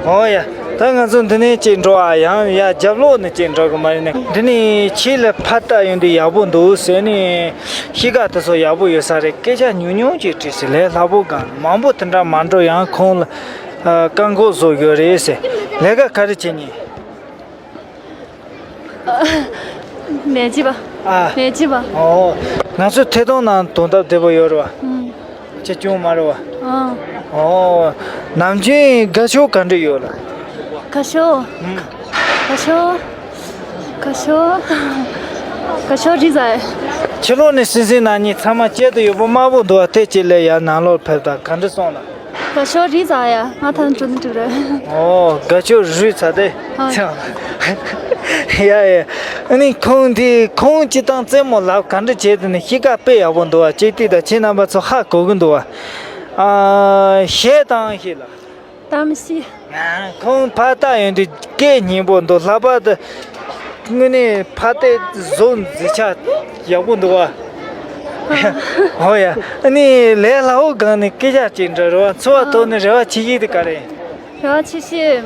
ཨོ་ཡ་ད་ང་ཚོ་འདི་ནས་ཅིག་འགྲོ་ཨ། ཡང་ཡ་རྒྱབ་ལོག་ནས་ཅིག་འགྲོ་གི་མ་རེད་ནས། འདི་ནས་ཆེད་ལ་ཕ་ལྟ་ཡོང་དུས་ཡག་པོ་འདུག་ཟེར་ནས་གཤིས་ཀ་དེ་ཚོ་ཡག་པོ་ཡོད་ས་རེད། སྐད་ཆ་ཉུང་ཉུང་ཅིག་དྲིས་ཟེར་ལས་སླ་པོ་གང་མང་པོ་དེ་འདྲ་མ་འགྲོ། ཡང་ཁོང་ལ་བཀག་འགོག་བཟོ་ཡོད་རེད་ཟེར། ལས་ཀ་ག་རེ་བྱེད་ཉིན། མེ་ཅི་པ། ཨ། མེ་ཅི་པ། ཨོ། ང་ཚོ་ཐད་གཏོང་ནང་དོན་དག་བདེ་པོ་ཡོད་རེད་བ། ཨུམ། ཅི་ཅུང་མ་རེད་བ། ཨ། ཨོ། ནམ་རྒྱུན་དགའ་ཕྱོགས་ག་འདྲ་ཡོད་ལ། དགའ་ཕྱོགས། ཨུམ། དགའ་ཕྱོགས། དགའ་ཕྱོགས། དགའ་ཕྱོགས་རི་ཟ་ཡ། ཕྱི་ལོགས་ནས་སིང་སིང་ན་ཉིན་ཚང་མ་བཅད་དུ་ཡོད་པོ་དམར་པོ་འདུག་བ། དེ་ཅི་ལས་ཡར་ནང་ལོགས་ཕེབས་དང་ག་འདྲ་སོང་ལ། དགའ་ཕྱོགས་རི་ཟ་ཡ། ང་ཐང་ཅུང་ཅུང་རེད། ཨོ་དགའ་ཕྱོགས་རི་ཟ་དེ། ཨ། ཡ་ཡ། ཨ་ནི་ཁོང་དེ་ཁོང་སྤྱི་བཏང་རྩེད་མོ་ལབ་ག་འདྲ་བྱས་དུ་ནི་གཤིས་ཀ་དཔེ་ཡག་པོ་འདུག་བ། ཅིག་ཏིག་དང་ཁྱེད་རྣམ་པ་ཚོ་ཧ་གོ་གི་འདུག་བ། ཨ་གཞས་བཏང་ཤེས་ལ། གཏམ་ཤེས། ཁོང་ཕ་ལྟ་ཡོང་དུས་སྐད་སྙན་པོ་འདུག་ལྷག་པར་དུ་དངོས་གནས་ཕ་ལྟའི་བཟོ་མཛེས་ཆ་ཡག་པོ་འདུག་བ། ཨོ་ཡ། ཨ་ནི་ལས་སླ་བོ་སྒང་ནས་སྐད་ཆ་ཅིག་འདྲི། རེ་བ་འཚོ་བ་ཐོག་ནས་རེ་བ་ཆེ་ཤོས་དེ་ག་རེ་ཡིན། རེ་བ་ཆེ་ཤོས།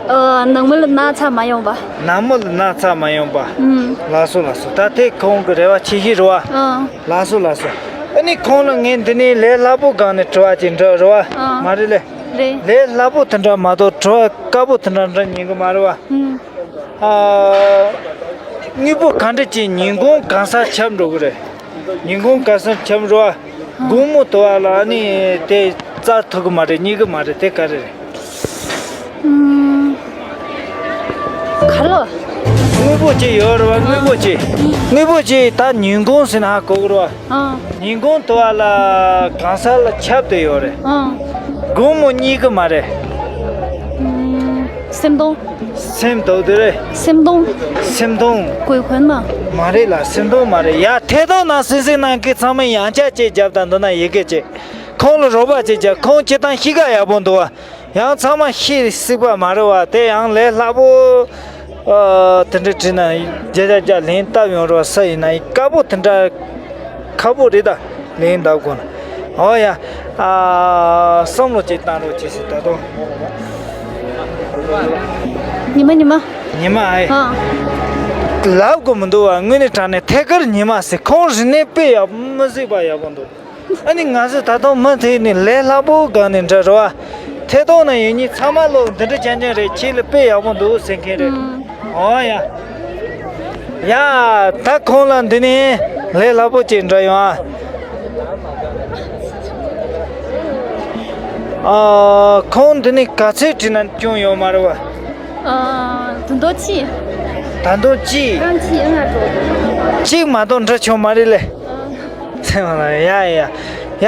ཨ། ཨ། ནང་མི་ལ་ན་ཚ་མ་ཡོང་བ། ནང་མི་ལ་ན་ཚ་མ་ཡོང་བ། ཨུམ། ལགས་སོ་ལགས་སོ། ད་དེ་ཁོང་གི་རེ་བ་ཆེ་ཤོས་རེད་བ། ཨ། ལགས་སོ་ལགས་སོ། ཨ་ནི་ཁོང་ལ་ངས་འདི་ནས་ལས་སླ་པོ་སྒང་ནས་དྲི་བ་ཅིག་འདྲི། རེད་བ། ཨ། མ་རེད་ལེ། རེད། ལས་སླ་པོ་དེ་འདྲ་མ་གཏོགས་དྲི་བ་དཀའ་པོ་དེ་འདྲ་འདྲི་ཉན་གི་མ་རེད་བ། ཨུམ། ཨ། དངོས་པོ་ག་འདྲ་ཅིག་ཉིན་གུང་གང་སར་ཁྱབ་འགྲོ་གི་རེད། ཉིན་གུང་གང་སར་ཁྱབ་འགྲོ་བ། དགོང་མོ་དུ་བ་ལ་ནི་དེ་བཙལ་ཐུབ་གི་མ་རེད། རྙེད་གི་མ་རེད། དེ་ག་རེ་རེད། ཨུམ། ག་ལོ། དངོས་པོ་ཅིག་ཡོད་རེད་བ། དངོས་པོ་ཅིག་དངོས་པོ་ཅིག་ད་ཉིན་གུང་ཟེར་ན་ཧ་གོ་གི་རེད་བ། ཨ། ཉིན་གུང་དུ་བ་ལ་གང་སར་ལ་ཁྱབ་བསྡད་ཡོད་རེད། ཨ། དགོང་མོ་རྙེད་གི་མ་རེད། ཨུམ། སེམས་གཏོང་། སེམས་གཏོང་དེ་རེད། སེམས་གཏོང་། སེམས་གཏོང་། གོས་གོན་མ། མ་རེད་ལ། སེམས་གཏོང་མ་རེད། ཡ་ཐད་གཏོང་ནང་སིང་སིང་ནང་གི་ཚང་མས་ཡང་བསྐྱར་ཅིག་རྒྱབ་དང་། འདི་ན་ཡི་གེ་ཅིག་ཁོང་ལ་རོགས་པ་ཅིག་རྒྱབ། ཁོང་སྤྱིར་བཏང་གཤིས་ཀ་ཡག་པོ་འདུག་བ། ཡང་ཚང་མ་ཤེས་སྲིད་པ་མ་རེད་བ། དེ་ཡང་ལས་སླ་པོ། ཨ། དེ་འདྲ་བྲིས་ན་བརྒྱ་ཆ་བརྒྱ་ལན་བཏབ་ཡོང་རོགས། ས་ཡིན་ན་དཀའ་པོ་དེ་འདྲ་ཁག་པོ་རེད་ད། ལན་བཏབ་དགོས་ན། ཨོ་ཡ། ཨ། བསམ་བློ་ཅིག་བཏང་རོགས་བྱེད་ཟེར། ད་དུང་། ཉི་མ་ཉི་མ། ཉི་མ་ཨེ། ཨ། ལབ་དགོས་མི་འདུག་བ། དངོས་གནས་དྲང་གནས་ཐད་ཀར་ཉི་མ་ཟེར། ཁོང་རིག་གནས་དཔེ་ཡག་མི་གཟིགས་པ་ཡག་པོ་འདུག་ཨ་ནི་ང་ཚོས་ད་དུང་མུ་མཐུད་ནས་ལས་སླ་པོ་སྒང་ནས་འདྲི་རོགས། ཐད་གཏོང་ན་ཡོད་མཁན་ཚང་མ་ལོ་འདི་འདྲ་རྐྱང་རྐྱང་རེད། ཁྱེད་ལ་དཔེ་ཡག་པོ་འདུག་ཟེར་མཁན་རེད། ཨུམ། ཨོ་ཡ། ཡ། ད་ཁོང་ལ་འདི་ནས་ལས་སླ་པོ་ཅིག་འདྲི་ཡོང་ཨ། ཨ། ཁོང་འདི་ནས་ག་ཚོད་བྲིས་ན་སྐྱོན་ཡོད་མ་རེད་བ། ཨ། ད་དུང་གཅིག་ད་དུང་གཅིག་རྐང་གཅིག་ཡང་ང་འགྲོ། གཅིག་མ་གཏོགས་འདྲི་ཆོག་མ་རེད་ལེ། ཨ། ཡ་ཡ་ཡ།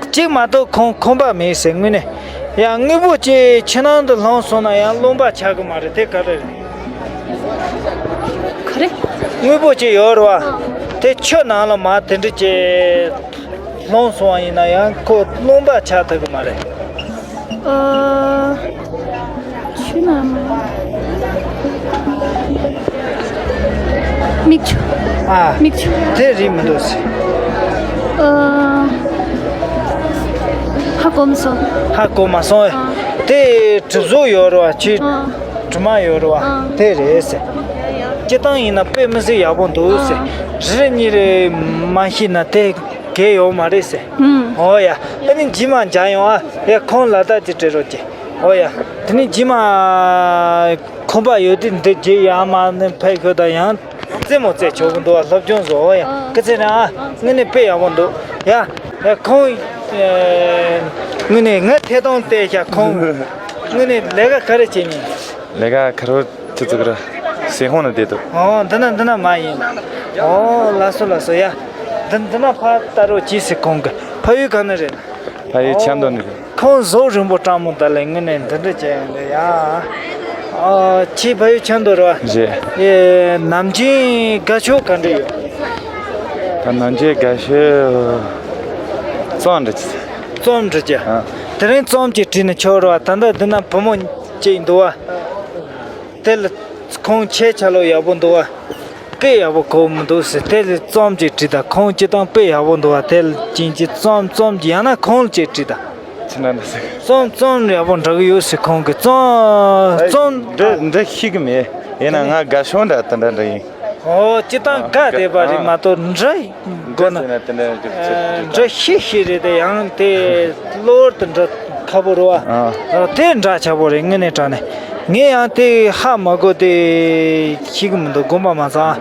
གཅིག་མ་གཏོགས་ཁོང་ཁོམ་པ་མེད་ཟེར། དངོས་གནས། ཡ། དངོས་པོ་ཅིག་ཕྱི་ནང་དུ་ལྷུང་སོང་ན་ཡང་རློམ་པ་ཆགས་གི་མ་རེད། དེ་ག་རེ་རེད། ག་རེ། དངོས་པོ་ཅིག་ཡོད་རེད་བ། དེ་ཆུ་ནང་ལ་མར་དེ་འདྲ་ཅིག་ལྷུང་སོང་བ་ཡིན་ན་ཡང་ཁོ་རློམ་པ་ཆགས་ཐུབ་གི་མ་རེད། ཨ། ཆུ་ནང་མ། མིག་ཆུ། ཨ། མིག་ཆུ། དེ་རེད་མི་འདུག་ཟེར། ཨ། ཧ་གོ་མ་སོང་། ཧ་གོ་མ་སོང་། ཨ། དེ་གྲིབ་གཟུགས་ཡོད་རེད་བ། ཁྱོད། ཨ། གྲིབ་མ་ཡོད་རེད་བ། ཨ། དེ་རེད་ཟེར། སྤྱིར་བཏང་ཡིན་ན་དཔེ་མི་སྲིད་ཡག་པོ་འདུག་ཟེར། ཨ། རེ་རེ་གཉིས་རེ་མ་ཤེས་ན་དེ། བྱས་ཡོད་མ་རེད་ཟེར། ཨུམ། ཨོ་ཡ། ཨ་ནི་རྗེས་མ་མཇལ་ཡོང་ཨ། ཡ་ཁོང་ལ་ད་ཅི་སྤྲད་རོགས་གྱིས། ཨོ་ཡ། དེ་ནི་རྗེས་མ་ཁོམ་པ་ཡོད་དུས་འདི་རྗེས་ཡར་མར་ནི་ཕེབས་ཤོག་ད་ཡང་རྩེད་མོ་རྩེ་ཆོག་གི་འདུག་ཨ། སློབ་སྦྱོང་བཟོ། ཨོ་ཡ། སྐུ་ཚེ་རིང་ཨ། དངོས་གནས་དཔེ་ཡག་པོ་འདུག་ཡ། ཡ་ཁོང་། ཨེ། དངོས་གནས་ང་ཐད་གཏོང་བལྟས་ཤག་ཁོང་། དངོས་གནས་ལས་ཀ་ག་རེ་བྱེད་ཉིན། ལས་ཀ་ཁ་རོ་ཆུ་ཚོད་ར་སེ་ཧོང་ན་བསྡད་འདུག་ཨོ་འདི་ན་འདི་ན་མ་ཡིན། ཨོ་ལགས་སོ་ལགས་སོ་ཡ། འདི་འདི་ན་ཕ་ལྟ་རོགས་གྱིས་ཟེར། ཁོང་གི་ཕ་ཡུལ་ག་ནས་རེད། ཕ་ཡུལ་ཆབ་མདོ་ནས་རེད། ཁོང་གཟུགས་རིང་པོ་སྤྲང་མོ་ད་ལས་དངོས་གནས་འདི་འདྲ་བྱས་ཡོང་འདྲ་ཡ། ཨོ་ཁྱེད་ཕ་ཡུལ་ཆབ་མདོ་རེད་བ། རེད། ཨེ་ནམ་རྒྱུན་དགའ་ཕྱོགས་ག་འདྲ་ཡོད། ད་ནམ་རྒྱུན་དགའ་ཕྱོགས་རྩོམ་འབྲི་གི་རྩོམ་འབྲི་གི་ཨ། དེ་རིང་རྩོམ་ཅིག་བྲིས་ན་ཆོག་རེད་བ། ད་ལྟ་འདི་ན་བུ་མོ་གཅིག་འདུག་བ། དེ་ལ་ཁོང་ཁྱད་ཆ་ལོ་ཡག་པོ་འདུག་བ། སྐད་ཡག་པོ་གོ་མི་འདུག་ཟེར། དེ་ལ་རྩོམ་ཅིག་བྲིས་དང་། ཁོང་སྤྱི་བཏང་དཔེ་ཡག་པོ་འདུག་བ། དེ་ལ་ཅིག་ཅིག་རྩོམ་རྩོམ་ཅིག་ཡང་ན་ཁོང་ལ་ཅིག་བྲིས་དང་། ཅི་འདྲ་འདྲ་ཟེར། རྩོམ་རྩོམ་ཡག་པོ་འབྲི་གི་ཡོད་ཟེར། ཁོང་གིས་རྩོམ་རྩོམ། འདྲ་འདྲ་ཤེས་གི་མེད། ཡིན་ན་ང་དགའ་ཤོས་འདྲ་དེ་འདྲ་འདྲ་ཡིན། ཨོ་སྤྱི་བཏང་དགའ་བསྡད་པ་རེད་མ་གཏོགས་འདྲ། འདྲ་ཟེར་ན་དེ་འདྲ་འདྲ་ཟེར། འདྲ་ཤེས་ཤེས་རེད་དེ། ཡང་དེ་གློ་བུར་དུ་འདྲ་ཁག་པོ་རེད་བ། ཨ། ཨ་དེ་འདྲ་ཆགས་པོ་རེད། དངོས་གནས་དྲང་གནས་ངས་ཡང་དེ་ཧ་མ་གོ་དེ་ཤེས་གི་མི་འདུག་དགོངས་པ་མ་ཚོམ།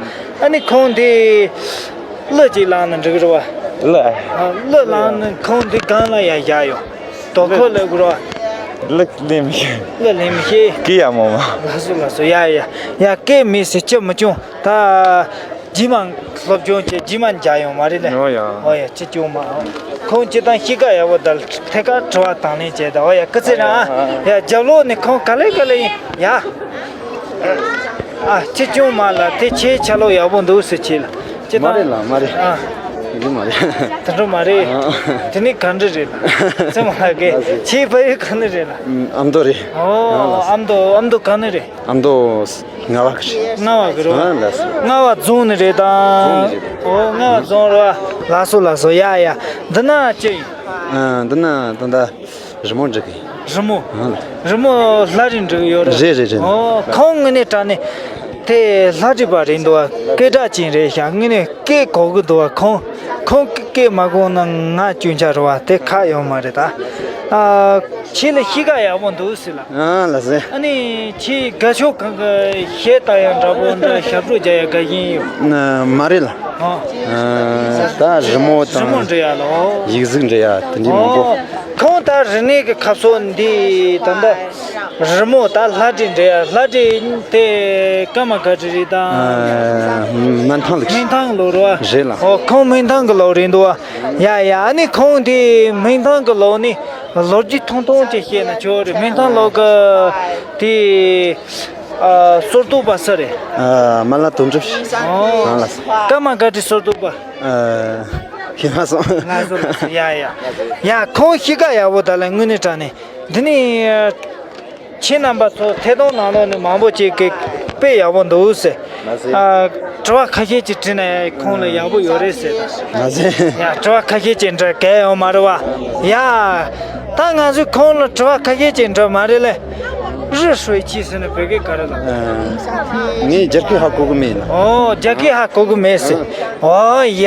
ཨ་ནི་ཁོང་དེ་གླུ་ཅིག་བླངས་ན་འགྲིག་གི་རེད་བ། གླུ་ཨ། གླུ་བླངས་ན་ཁོང་དེ་སྒང་ལ་ཡར་བཞག་ཡོང་། དོ་ཁོ་ལབ་དགོས་རེད་བ། གླུ་ལེན་མི་ཤེས། གླུ་ལེན་མི་ཤེས། སྐད་ཡག་མོ་མ། ལགས་སོ་ལགས་སོ། ཡ་ཡ་ཡ། སྐད་མེད་ཟེར་ཅི་མི་སྐྱོན། ད་རྗེས་མ་སློབ་སྦྱོང་བྱས་རྗེས་མ་མཇལ་ཡོང་མ་རེད་ལེ། ཨོ་ཡ། ཨོ་ཡ་ཅི་སྐྱོན་མ། ཁོང་སྤྱི་བཏང་གཤིས་ཀ་ཡག་པོ་དང་ཐད་ཀར་དྲི་བ་དང་ལེན་བྱས་དང་། ཨོ་ཡ་སྐུ་ཚེ་རིང་ཨ། ཡ་རྒྱབ་ལོགས་ནས་ཁོང་ག་ལེ་ག་ལེ་ཡིན་ཡ། ཨ་ཅི་སྐྱོན་མ་ལ་དེ་ཁྱེད་ཆ་ལོ་ཡག་པོ་འདུག་ཟེར་ཁྱེད་ལ། སྤྱི་མ་བཏང་རེད་ལ་མ་རེད། ཨ། ཡིན་མ་རེད། དེ་འདྲ་མ་རེད། ཨ། དེ་ནི་ག་འདྲ་རེད་ལ། ཚེ་མ་ལགས་ཀྱི་ལགས་སོ། ཁྱེད་ཕ་ཡུལ་ག་ནས་རེད་ལ། ཨམ་མདོ་རེད། ཨོ་ཨ་ལགས་སོ། ཨ་མདོ་ཨ་མདོ་ག་ནས་རེད། ཨ་མདོ་རྔ་བ་གི་རེད། རྔ་བ་གི་རེད་བ། ཨ་ལགས་སོ། རྔ་བ་རྫོང་ནས་རེད་དང་། རྫོང་ནས་རེད། ཨོ་རྔ་བ་རྫོང་རེད་བ། ལགས་སོ་ལགས་སོ། ཡ་ཡ། འདི་ན་ཅི་ཡིན། ཨ་འདི་ན་ད་ལྟ་རི་མོ་འབྲི་གི་ཡིན། རི་མོ། ཨ་ལགས། རི་མོ་ལྷ་རི་འབྲི་གི་ཡོད་རེད། རེད་རེད་རེད། ཨོ་ཁོང་དངོས་གནས་དྲང་གནས་དེ་ལྷ་རི་པ་རེད་འདུག་བ། སྐད་གྲགས་ཅན་རེད་ཤག་དངོས་གནས་སྐད་གོ་གི་འདུག་བ། ཁོང་ཁོང་གི་སྐད་མ་གོ་ན་ང་སྐྱོན་ཆ་རེད་བ། དེ་ཁག་ཡོད་མ་རེད་ད། ཨ་ཁྱེད་ལ་གཤིས་ཀ་ཡག་པོ་འདུག་ཟེར་ལ། ཨ་ལགས་སེ། ཨ་ནི་ཁྱེད་དགའ་ཕྱོགས་གང་གི་གཞས་ལྟ་ཡག་འདྲ་པོ་འདྲ་ཞབས་བྲོ་རྒྱག་ཡག་དགའ་ཞེན་ཡོད། ན་མ་རེད་ལ། ཨ། ཨ་ད་རི་མོ་རི་མོ་དང་འབྲི་ཡག་ལ། ཨོ། ཡིག་གཟུགས་འབྲི་ཡག་དེ་འདྲའི་མང་པོ། ཨོ། ཁོང་ད་རིག་གནས་ཀྱི་ཁ་ཕྱོགས་འདི་ད་ལྟ་རི་མོ་ད་ལྷ་བྲིས་འབྲི་ཡག་ལྷ་བྲིས་དེ་ཀརྨ་སྒར་བྲིས་རེད་དང་། ཨ་སྨན་ཐང་ལ། སྨན་ཐང་གི་ལོ་རེད་བ། རེད་ལ། ཨོ་ཁོང་སྨན་ཐང་གི་ལོ་རེད་འདུག་བ། ཡ་ཡ། ཨ་ནི་ཁོང་དེ་སྨན་ཐང་གི་ལོ་ནི་ལོ་རྒྱུས་ཐུང་ཐུང་ཅིག་བཤད་ན་ཆོག་རེད། སྨན་ཐང་ལོ་གི་དེ་ཨ་སོར་གཏོགས་པ་སུ་རེད། ཨ་སྨན་བླ་དོན་གྲུབ། ཨོ། ཨ་ལགས་སོ། ཀརྨ་སྒར་བྲིས་སོར་གཏོགས་པ། ཨ་ཤེས་མ་སོང་། ལགས་སོ་ལགས་སོ། ཡ་ཡ་ཡ། ཁོང་གཤིས་ཀ་ཡག་པོ་ད་ལ་དངོས་གནས་དྲང་གནས་འདི་ནི། ཁྱེད་རྣམ་པ་ཚོ་ཐད་གཏོང་ནང་ལོགས་ནས་མང་པོ་ཅིག་གིས་དཔེ་ཡག་པོ་འདུག་ཟེར། མ་ཟད། ཨ། དྲི་བ་ཁ་ཤས་ཅིག་དྲིས་ན་ཁོང་ལ་ཡག་པོ་ཡོད་རེད་ཟེར། མ་ཟད། ཡ། དྲི་བ་ཁ་ཤས་ཅིག་འདྲི་གལ་ཡོད་མ་རེད་བ། ཡ། ད་ང་ཚོས་ཁོང་ལ་དྲི་བ་ཁ་ཤས་ཅིག་འདྲི་མ་རེད་ལེ། 热水器 ཟེར་ན་བོད་སྐད་ག་རེ་ལབ། ཨ། ངས་རྒྱ་སྐད་ཧ་གོ་གི་མེད་ལ། ཨོ། རྒྱ་སྐད་ཧ་གོ་གི་མེད་ཟེར། ཨོ་ཡ།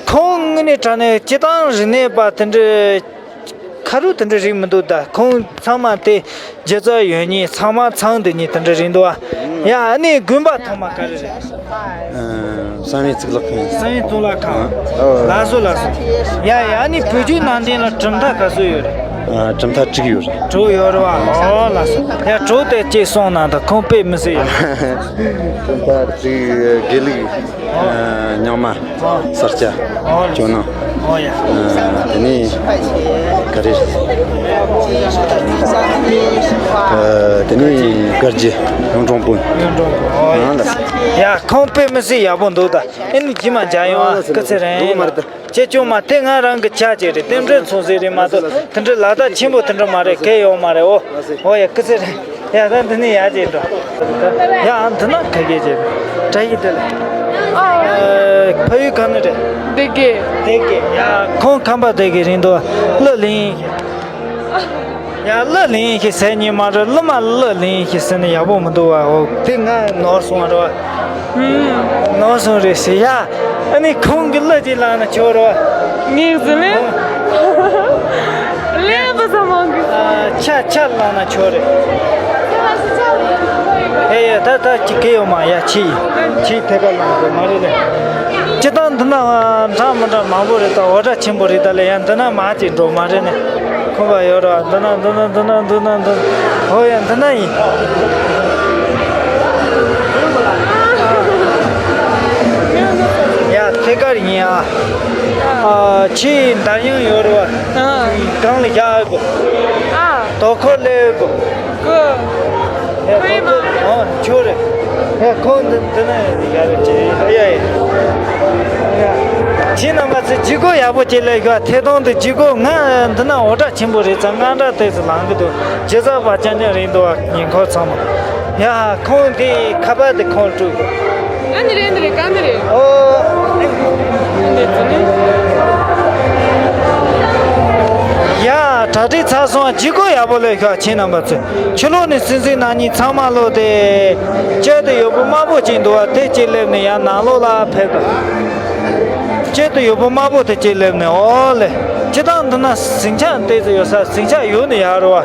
ཁོང་དངོས་གནས་དྲང་གནས་སྤྱི་བཏང་རིག་གནས་པ་དེ་འདྲའི། ཁ་རུ་དེ་འདྲ་རིག་མི་འདུག་ད་ཁོང་ཚང་མ་དེ་སྒྱུ་རྩལ་ཡོད་མཁན། ཚང་མ་ཚང་དེ་གཉིས་དེ་འདྲ་རིག་འདུག་ཨ། ཡ། ཨ་ནི་དགོན་པ་ཐོག་མ་ག་རེ་རེད། ཨ། བསམ་ཡས་གཙུག་ལག་ཁང་། བསམ་ཡས་གཙུག་ལག་ཁང་། ཨ། ལགས་སོ་ལགས་སོ། ཡ་ཡ། ཨ་ནི་བོད་བརྒྱུད་ནང་བསྟན་ལ་གྲུབ་མཐའ་ག་ཚོད་ཡོད་རེད། ཨ། གྲུབ་མཐའ་དྲུག་ཡོད་རེད། དྲུག་ཡོད་རེད་བ། ཨོ་ལགས་སོ། ཡ། དྲུག་དེ་གཅིག་གསུངས་གནང་དང་། ཁོང་དཔེ་མི་སྲིད་ཡོད། གྲུབ་མཐའ་དྲུག་དགེ་ལུགས། ཨ། རྙིང་མ། ཨོ། ས་སྐྱ། ཨོ། ཇོ་ནང་། ཨོ་ཡ། ཨ། དེ་ནས་ག་རེ་རེད། ཨ། དེ་ནས་དཀར་རྒྱུ། གཡུང་དྲུང་བོན། གཡུང་དྲུང་བོན། ཨོ་ཡ། ཨ་ལགས། ཡ། ཁོང་དཔེ་མི་སྲིད་ཡག་པོ་འདུག་ད་ཨེ་ནི་རྗེས་མ་མཇལ་ཡོང་ཨ། སྐུ་ཚེ་རིང་། ཅེ་ཅུང་མ། དེ་ང་རང་གི་ཆ་ཅིག་རེད། རྟེན་འབྲེལ་མཚུངས་ཟིན་རེད་མ་གཏོགས་དེ་འདྲའི་ལག་བརྡ་ཆེན་པོ་དེ་འདྲ་མ་རེད། གལ་ཡོད་མ་རེད། ཨོ། ཨོ་ཡ། སྐུ་ཚེ་རིང་། ཡ། ད་འདི་ནས་ཡར་ཅིག་འགྲོ། ཡ། འདི་ན་ཁ་སྐད་ཅིག་བཀྲ་ཤིས་བདེ་ལེགས། ཨ། ཕ་ཡུལ་ག་ནས་རེད། སྡེ་དགེ། སྡེ་དགེ། ཡ། ཁོང་ཁམས་པ་སྡེ་དགེ་རེད་འདུག་གླུ་ལེན་ཡིན་ཞེས། ཡ། གླུ་ལེན་ཡིན་ཞེས་ཟེར་ཉན་མ་རེད། གླུ་མ་གླུ་ལེན་ཡིན་ཞེས་ཟེར་ན་ཡག་པོ་མི་འདུག་བ། འོ། དེ་ང་ནོར་སོང་བ་རེད་བ། ནོར་སོང་རེད་ཟེར་ཡ། ཨ་ནི་ཁོང་གི་གླུ་ཅིག་བླངས་ན་ཆོག་རོ། ངས་ཟིན་ལེ། ཨོ། ལེ་བུ་ཟ་མང་གི། ཨ། ཆ་ཆ་བླངས་ན་ཆོག་རེད། ཨེ་ཡ། ད་ད་ཅི་གེ་ཡོད་མ་ཡ། ཆི་ཆི་ཐད་ཀར་བླངས་དགོས་མ་རེད་ལེ། ཅི་ལྟར་འདི་ན་འདྲ་མི་འདྲ་མང་པོ་རེད། ད་འོ་སྒྲ་ཆེན་པོ་རེད། ད་ལེ་ཡ་འདི་ན་མ་ཅིག་འགྲོ་མ་རེད་ནས། ཁོམ་པ་ཡོད་ར། འདི་ན་འདི་ན་འདི་ན་འདི་ན་འདི་ན། ཨོ་ཡ། འདི་ན་ཡིན། ཡ། ཐད་ཀར་ཡིན་ཨ། ཨ། ཆེས་འདར་ཡང་ཡོད་ར་བ། ཨ། གང་ལ་བཞག་གོ། ཨ། དོ་ཁོ་ལེ་གོ། གོ། ཡ། ཁོ་ཚོ། ཨོ། ཆོ་རེད། ཡ། ཁོ་འདི་འདི་ན་ཡ་རེད་ཅེ། ཡ་ཡ། ཁྱེད་རྣམ་པ་ཚོས་ཇུས་འགོད་ཡག་པོ་བྱེད་ལས་ཤོག་ཐད་གཏོང་དུ་ཇུས་འགོད། ང་འདི་ན་འོ་སྒྲ་ཆེན་པོ་རེད་ཙང་དངངས་སྐྲག་ཏོག་ཙམ་ལངས་གི་འདུག་ཇི་ཙམ་བ་ཅན་ཅན་རེད་འདུག་བ། ཉེ་འཁོར་ཚང་མ། ཡ། ཁོང་དེ་ཁ་པར་དེ་ཁོང་སྤྲུག་ཨ་ནི་རེད། འདི་རེད། ག་ནི་རེད། ཨོ། འདི་ཚོ་ནི། ཡ། གྲ་སྒྲིག་ཚར་སོང་། ཇུས་འགོད་ཡག་པོ་ལས་ཤོག་ཁྱེད་རྣམ་པ་ཚོས། ཕྱི་ལོགས་ནས་སྲིད་འཛིན་རྣམ་གཉིས་ཚང་མ་ལོག་སྟེ། དཀྱིལ་དུ་ཡོ་བུ་དམར་པོ་ཅིག་འདུག་བ། དེ་གཅིག་སླེབས་ནས་ཡང་ནང་ལོགས་ལ་ཕེབས་དང་། དཀྱིལ་དུ་ཡོ་བུ་དམར་པོ་དེ་གཅིག་སླེབས་ནས། ཨོ་ལེ། སྤྱིར་བཏང་འདི་ན་ཟིང་ཆ་ཏོག་ཙམ་ཡོད་ས། ཟིང་ཆ་ཡོད་ན་ཡག་རེད་བ།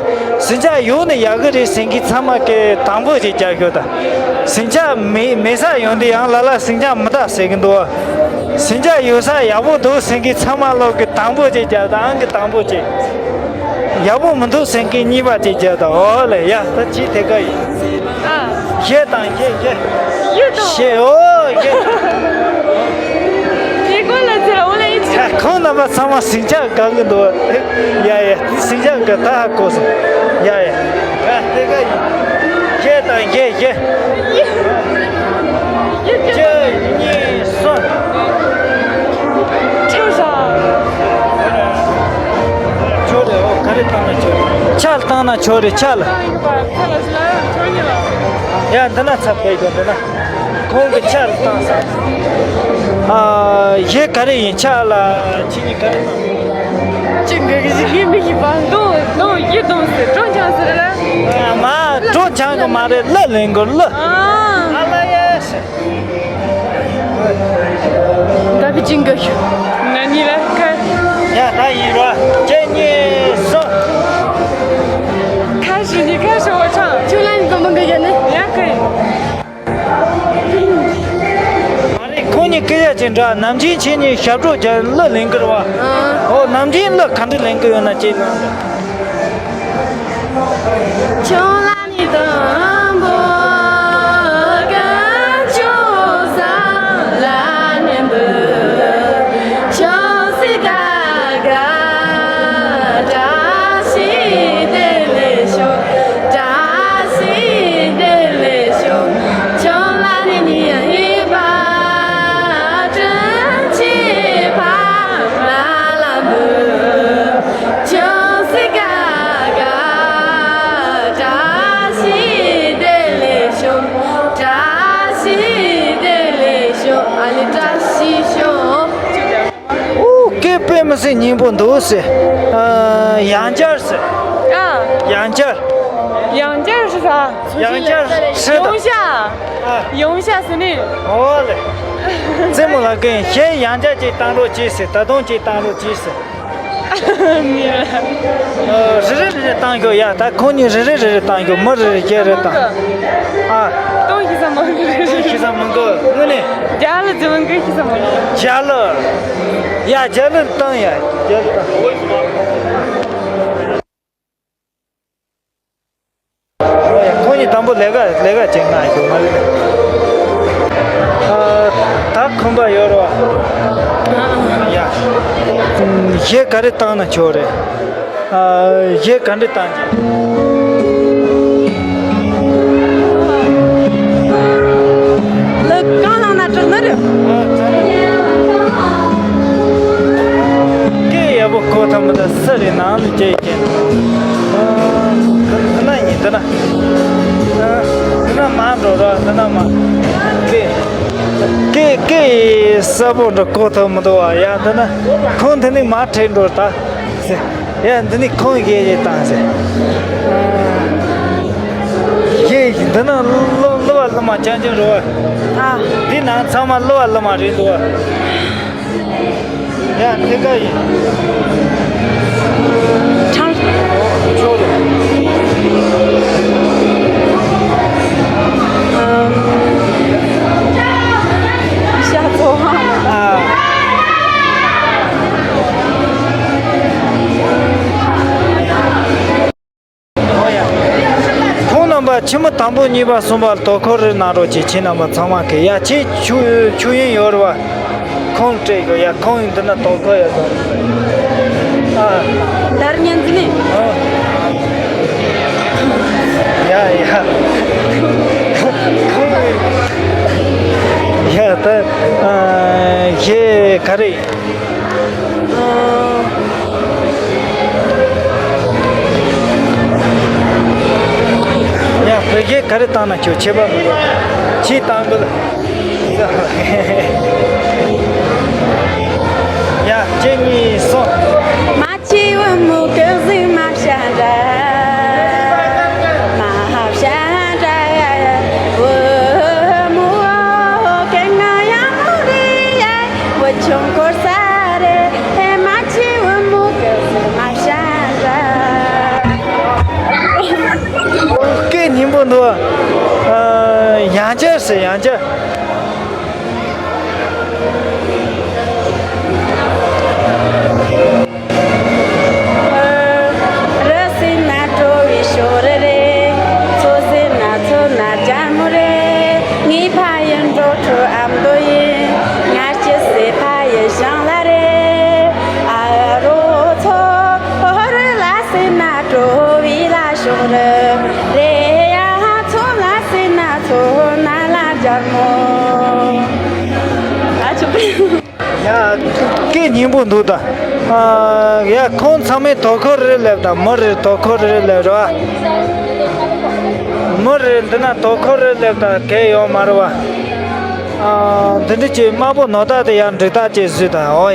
ཟིང་ཆ་ཡོད་ན་ཡག་གི་རེད་ཟེར་མཁན་ཚང་མ་གིས་དང་པོ་ཅིག་རྒྱབ་ཤོག་དང་། ཟིང་ཆ་མེད་མེད་ས་ཡོང་དུས་ཡང་ལ་ལ་ཟིང་ཆ་མི་དག་ཟེར་གི་འདུག་བ། ཟིང་ཆ་ཡོད་ས་ཡག་པོ་འདུག་ཟེར་མཁན་ཚང་མ་ལོག་གིས་དང་པོ་ཅིག་རྒྱབ་དང་། ཨང་གི་དང་པོ་ཅིག་ཡག་པོ་མི་འདུག་ཟེར་མཁན་གཉིས་པ་ཅིག་རྒྱབ་དང་། ཨོ་ལེ། ཡ། ད་ཅི་ཐད་ཀ་ཡིན། ཨ། ཞེ་དང་ཞེ་ཞེ། ཡོད་དོ། ཞེ། ཨོ་ཞེ། ཉེ་འཁོར་ལ་ཚེ་ལ་འོ་ལེ་ཡིན། ཡ། ཁོང་རྣམ་པ་ཚང་མ་ཟིང་ཆ་དགའ་གི་འདུག་ཡ་ཡ། ཟིང་ཆ་དགའ། ད་ཧ་གོ་སོང་། ཡ་ཡ། ཡ། ཐད་ཀ་ཡིན། ཞེ་དང་ཞེ་ཞེ། གཅིག་གཉིས་གསུམ། ཆགས་ཤག་ཆོག་རེད། ཨོ། ག་རེ་བཏང་ན་ཆོག་ཆ་བཏང་ན་ཆོག་རེད། ཆ་ལ། ཡ། འདི་ན་ཚ་ཕེ་གོ། འདི་ན་ཁོང་གི་ཆ་ལ་བཏང་ས། ཨ། གཞས་ག་རེ་ཡིན། ཆ་ལ་ཁྱེད་གཉིས་ག་རེ་བཏང་། ཅི་འགའ་གི་ཞིག་ཡིན་མི་ཤེས་པ། གདོང་གདོང་གཡུ་གདོང་ཟེར། གྲོ་འཆང་ཟེར་ལ། ཨ་མ། གྲོ་འཆང་གི་མ་རེད། གླུ་ལེན་དགོས། གླུ། ཨ། ཨ་ལ་ཡེ་ཤེ། ད་བི་ཅིང་གི་ང་གཉིས་ལ་ཁ། ཡ། ད་ཡིན་རོ། གཅིག་གཉིས་གསུམ། ཁ་ཞུ་ནི་ཁ་ཞུ་བ་ཆང་། ཁྱོད་ལ་ནི་ཀོ་མང་གི་ཡ་ནི། ཡ་ཁ་ཡིན། མ་རེད། ཁོང་གཉིས་སྐད་ཆ་ཅིག་འདྲ། ནམ་རྒྱུན་ཁྱེད་གཉིས་ཞབས་བྲོ་རྒྱག་གླུ་ལེན་གི་རེད་བ། ཨོ། ནམ་རྒྱུན་གླུ་ག་འདྲ་ལེན་གི་ཡོད་ན་ཅིག་གླེང་དང་། ཁྱོད་ལ་ནི་དང་པོ་ག་ཅོ་ས་ལ་ནི་འབུ། ཁྱོད་སི་ཀ་ག་བཀྲ་ཤིས་བདེ་ལེགས་ཤོག་བཀྲ་ཤིས་བདེ་ལེགས་ཤོག་ཁྱོད་ལ་ནི་ནི་ཡ་ཧི་པ་དྲིན་ཆེ་ཕ་ལ་ལ་འབུ། ཁྱོད་སི་ཀ་ག་བཀྲ་ཤིས་བདེ་ལེགས་ཤོག་བཀྲ་ཤིས་བདེ་ལེགས་ཤོག་ཨ་ལེ་བཀྲ་ཤིས་ཤོག་ཨོ། སྐད་དཔེ་མི་སྲིད་སྙན་པོ་འདུག་ཟེར། ཨ། ཡང་བསྐྱར་ཟེར། ཨ། ཡང་བསྐྱར། ཡང་བསྐྱར་ཟེར། ཡང་བསྐྱར་ཟེར། ཡོང་ཤག་ཨ། ཡོང་ཤག་ཟེར་ནི། ཨོ་ལེ། རྩེད་མོ་ལ་ཀན་གཞས་ཡང་བསྐྱར་ཅིག་བཏང་རོགས་གྱིས་ཟེར། ད་དུང་ཅིག་བཏང་རོགས་གྱིས་ཟེར། མི་ལ། ཨ། རེ་རེ་རེ་རེ་བཏང་ཤོག་ཡ། ད་ཁོང་གཉིས་རེ་རེ་རེ་རེ་བཏང་ཤོག་མི་རེ་རེ་བརྒྱད་རེ་བཏང་། ཨ། གཏོང་ཤེས་ས་མང་གི་རེད། གཏོང་ཤེས་ས་མང་གི། དངོས་གནས། རྒྱ་ལ་རྫི་མང་གི་ཤེས་ས་མང་གི། རྒྱ་ལ། ཡ། རྒྱ་ལ་བཏང་ཡ། རྒྱ་ལ་བཏང་། ཨོ་ཡ། ཁོང་གཉིས་དང་པོ་ལས་ཀ་ལས་ཀ་བྱེད་ང་ཞོག་མ་རེད། ཨ། ད་ཁོམ་པ་ཡོད་རོ། ཡ། གཞས་ག་རེ་བཏང་ན་ཆོག་རེད། ཨ། གཞས་ག་འདྲ་བཏང་རྒྱུ། ལག་གང་ལངས་ན་དྲག་ནི་རེད། སྐད་ཡག་པོ་གོ་ཐུབ་མི་འདུག་སུ་རེད། ནང་ནས་སྐད་རྒྱག་ཨ། འདི་ན་ཡིན། འདི་ན། ཨ། འདི་ན་མར་འགྲོ་ར། འདི་ན་མར། སྐད་སྐད་སྐད་གསལ་པོ་འདྲ་གོ་ཐུབ་མི་འདུག་བ། ཡ། འདི་ན་ཁོང་དེ་ནས་མར་ཁྲིད་འགྲོ་ད། ཡ། འདི་ནི་ཁོང་གཞས་ཡེ་བཏང་ཟེར། གཞས་འདི་ན་གླུ་གླུ་བ་གླུ་མ་རྐྱང་རྐྱང་རེད་བ། ཨ། འདི་ནང་ཚང་མ་གླུ་བ་གླུ་མ་རེད་འདུག་བ། ཡ། ཐད་ཀ་ཡིན། ཁྲང་། ཆོག་རེད། ཨམ། ཤ་ཚོ། ཨ། ཁོང་རྣམ་པ་ཕྱི་མི་དང་པོ་གཉིས་པ་གསུམ་པ་ལ་དོ་ཁུར་རེ་གནང་རོགས་གྱིས། ཁྱེད་རྣམ་པ་ཚང་མ་གིས། ཡ། ཁྱེད་ཆུ་ཆུ་ཡིན་ཡོད་རེད་བ། ཁོང་སྤྲད་དགོས། ཡ། ཁོང་ཡིན། འདི་ན་དོ་ཁུར་ཡོད་དོ། ཨ། ལར་ཉན་ཟིན་ནི། ཨ། ཡ་ཡ། ཁོང་། ཡ། ད། ཨ། ཞེ་ག་རེ། ཡ། བོད་སྐད་ག་རེ་བཏང་ན་ཁྱོད་ཁྱད་པར་མི་འདུག་ཁྱེད་བཏང་དགོས། ཡ། གཅིག་གཉིས་གསུམ། སྐད་སྙན་པོ་འདུག་ཨ། ཡང་བསྐྱར་ཟེར། ཡང་བསྐྱར། ཡ། སྐད་སྙན་པོ་འདུག་ད། ཨ། ཡ། ཁོང་ཚང་མས་དོ་ཁུར་རེ་སླེབས་དང་། མི་རེར་དོ་ཁུར་རེ་སླེབས་རེད་བ། མི་རེར་འདི་ན་དོ་ཁུར་རེ་སླེབས་དང་། གལ་ཡོད་མ་རེད་བ། ཨ། འདི་འདྲ་ཅིག་དམར་པོ་ནོར་བདག་དེ་ཡང་འགྲིག་རྟགས་ཅིག་བཟོས་དང་། འོ་ཡ།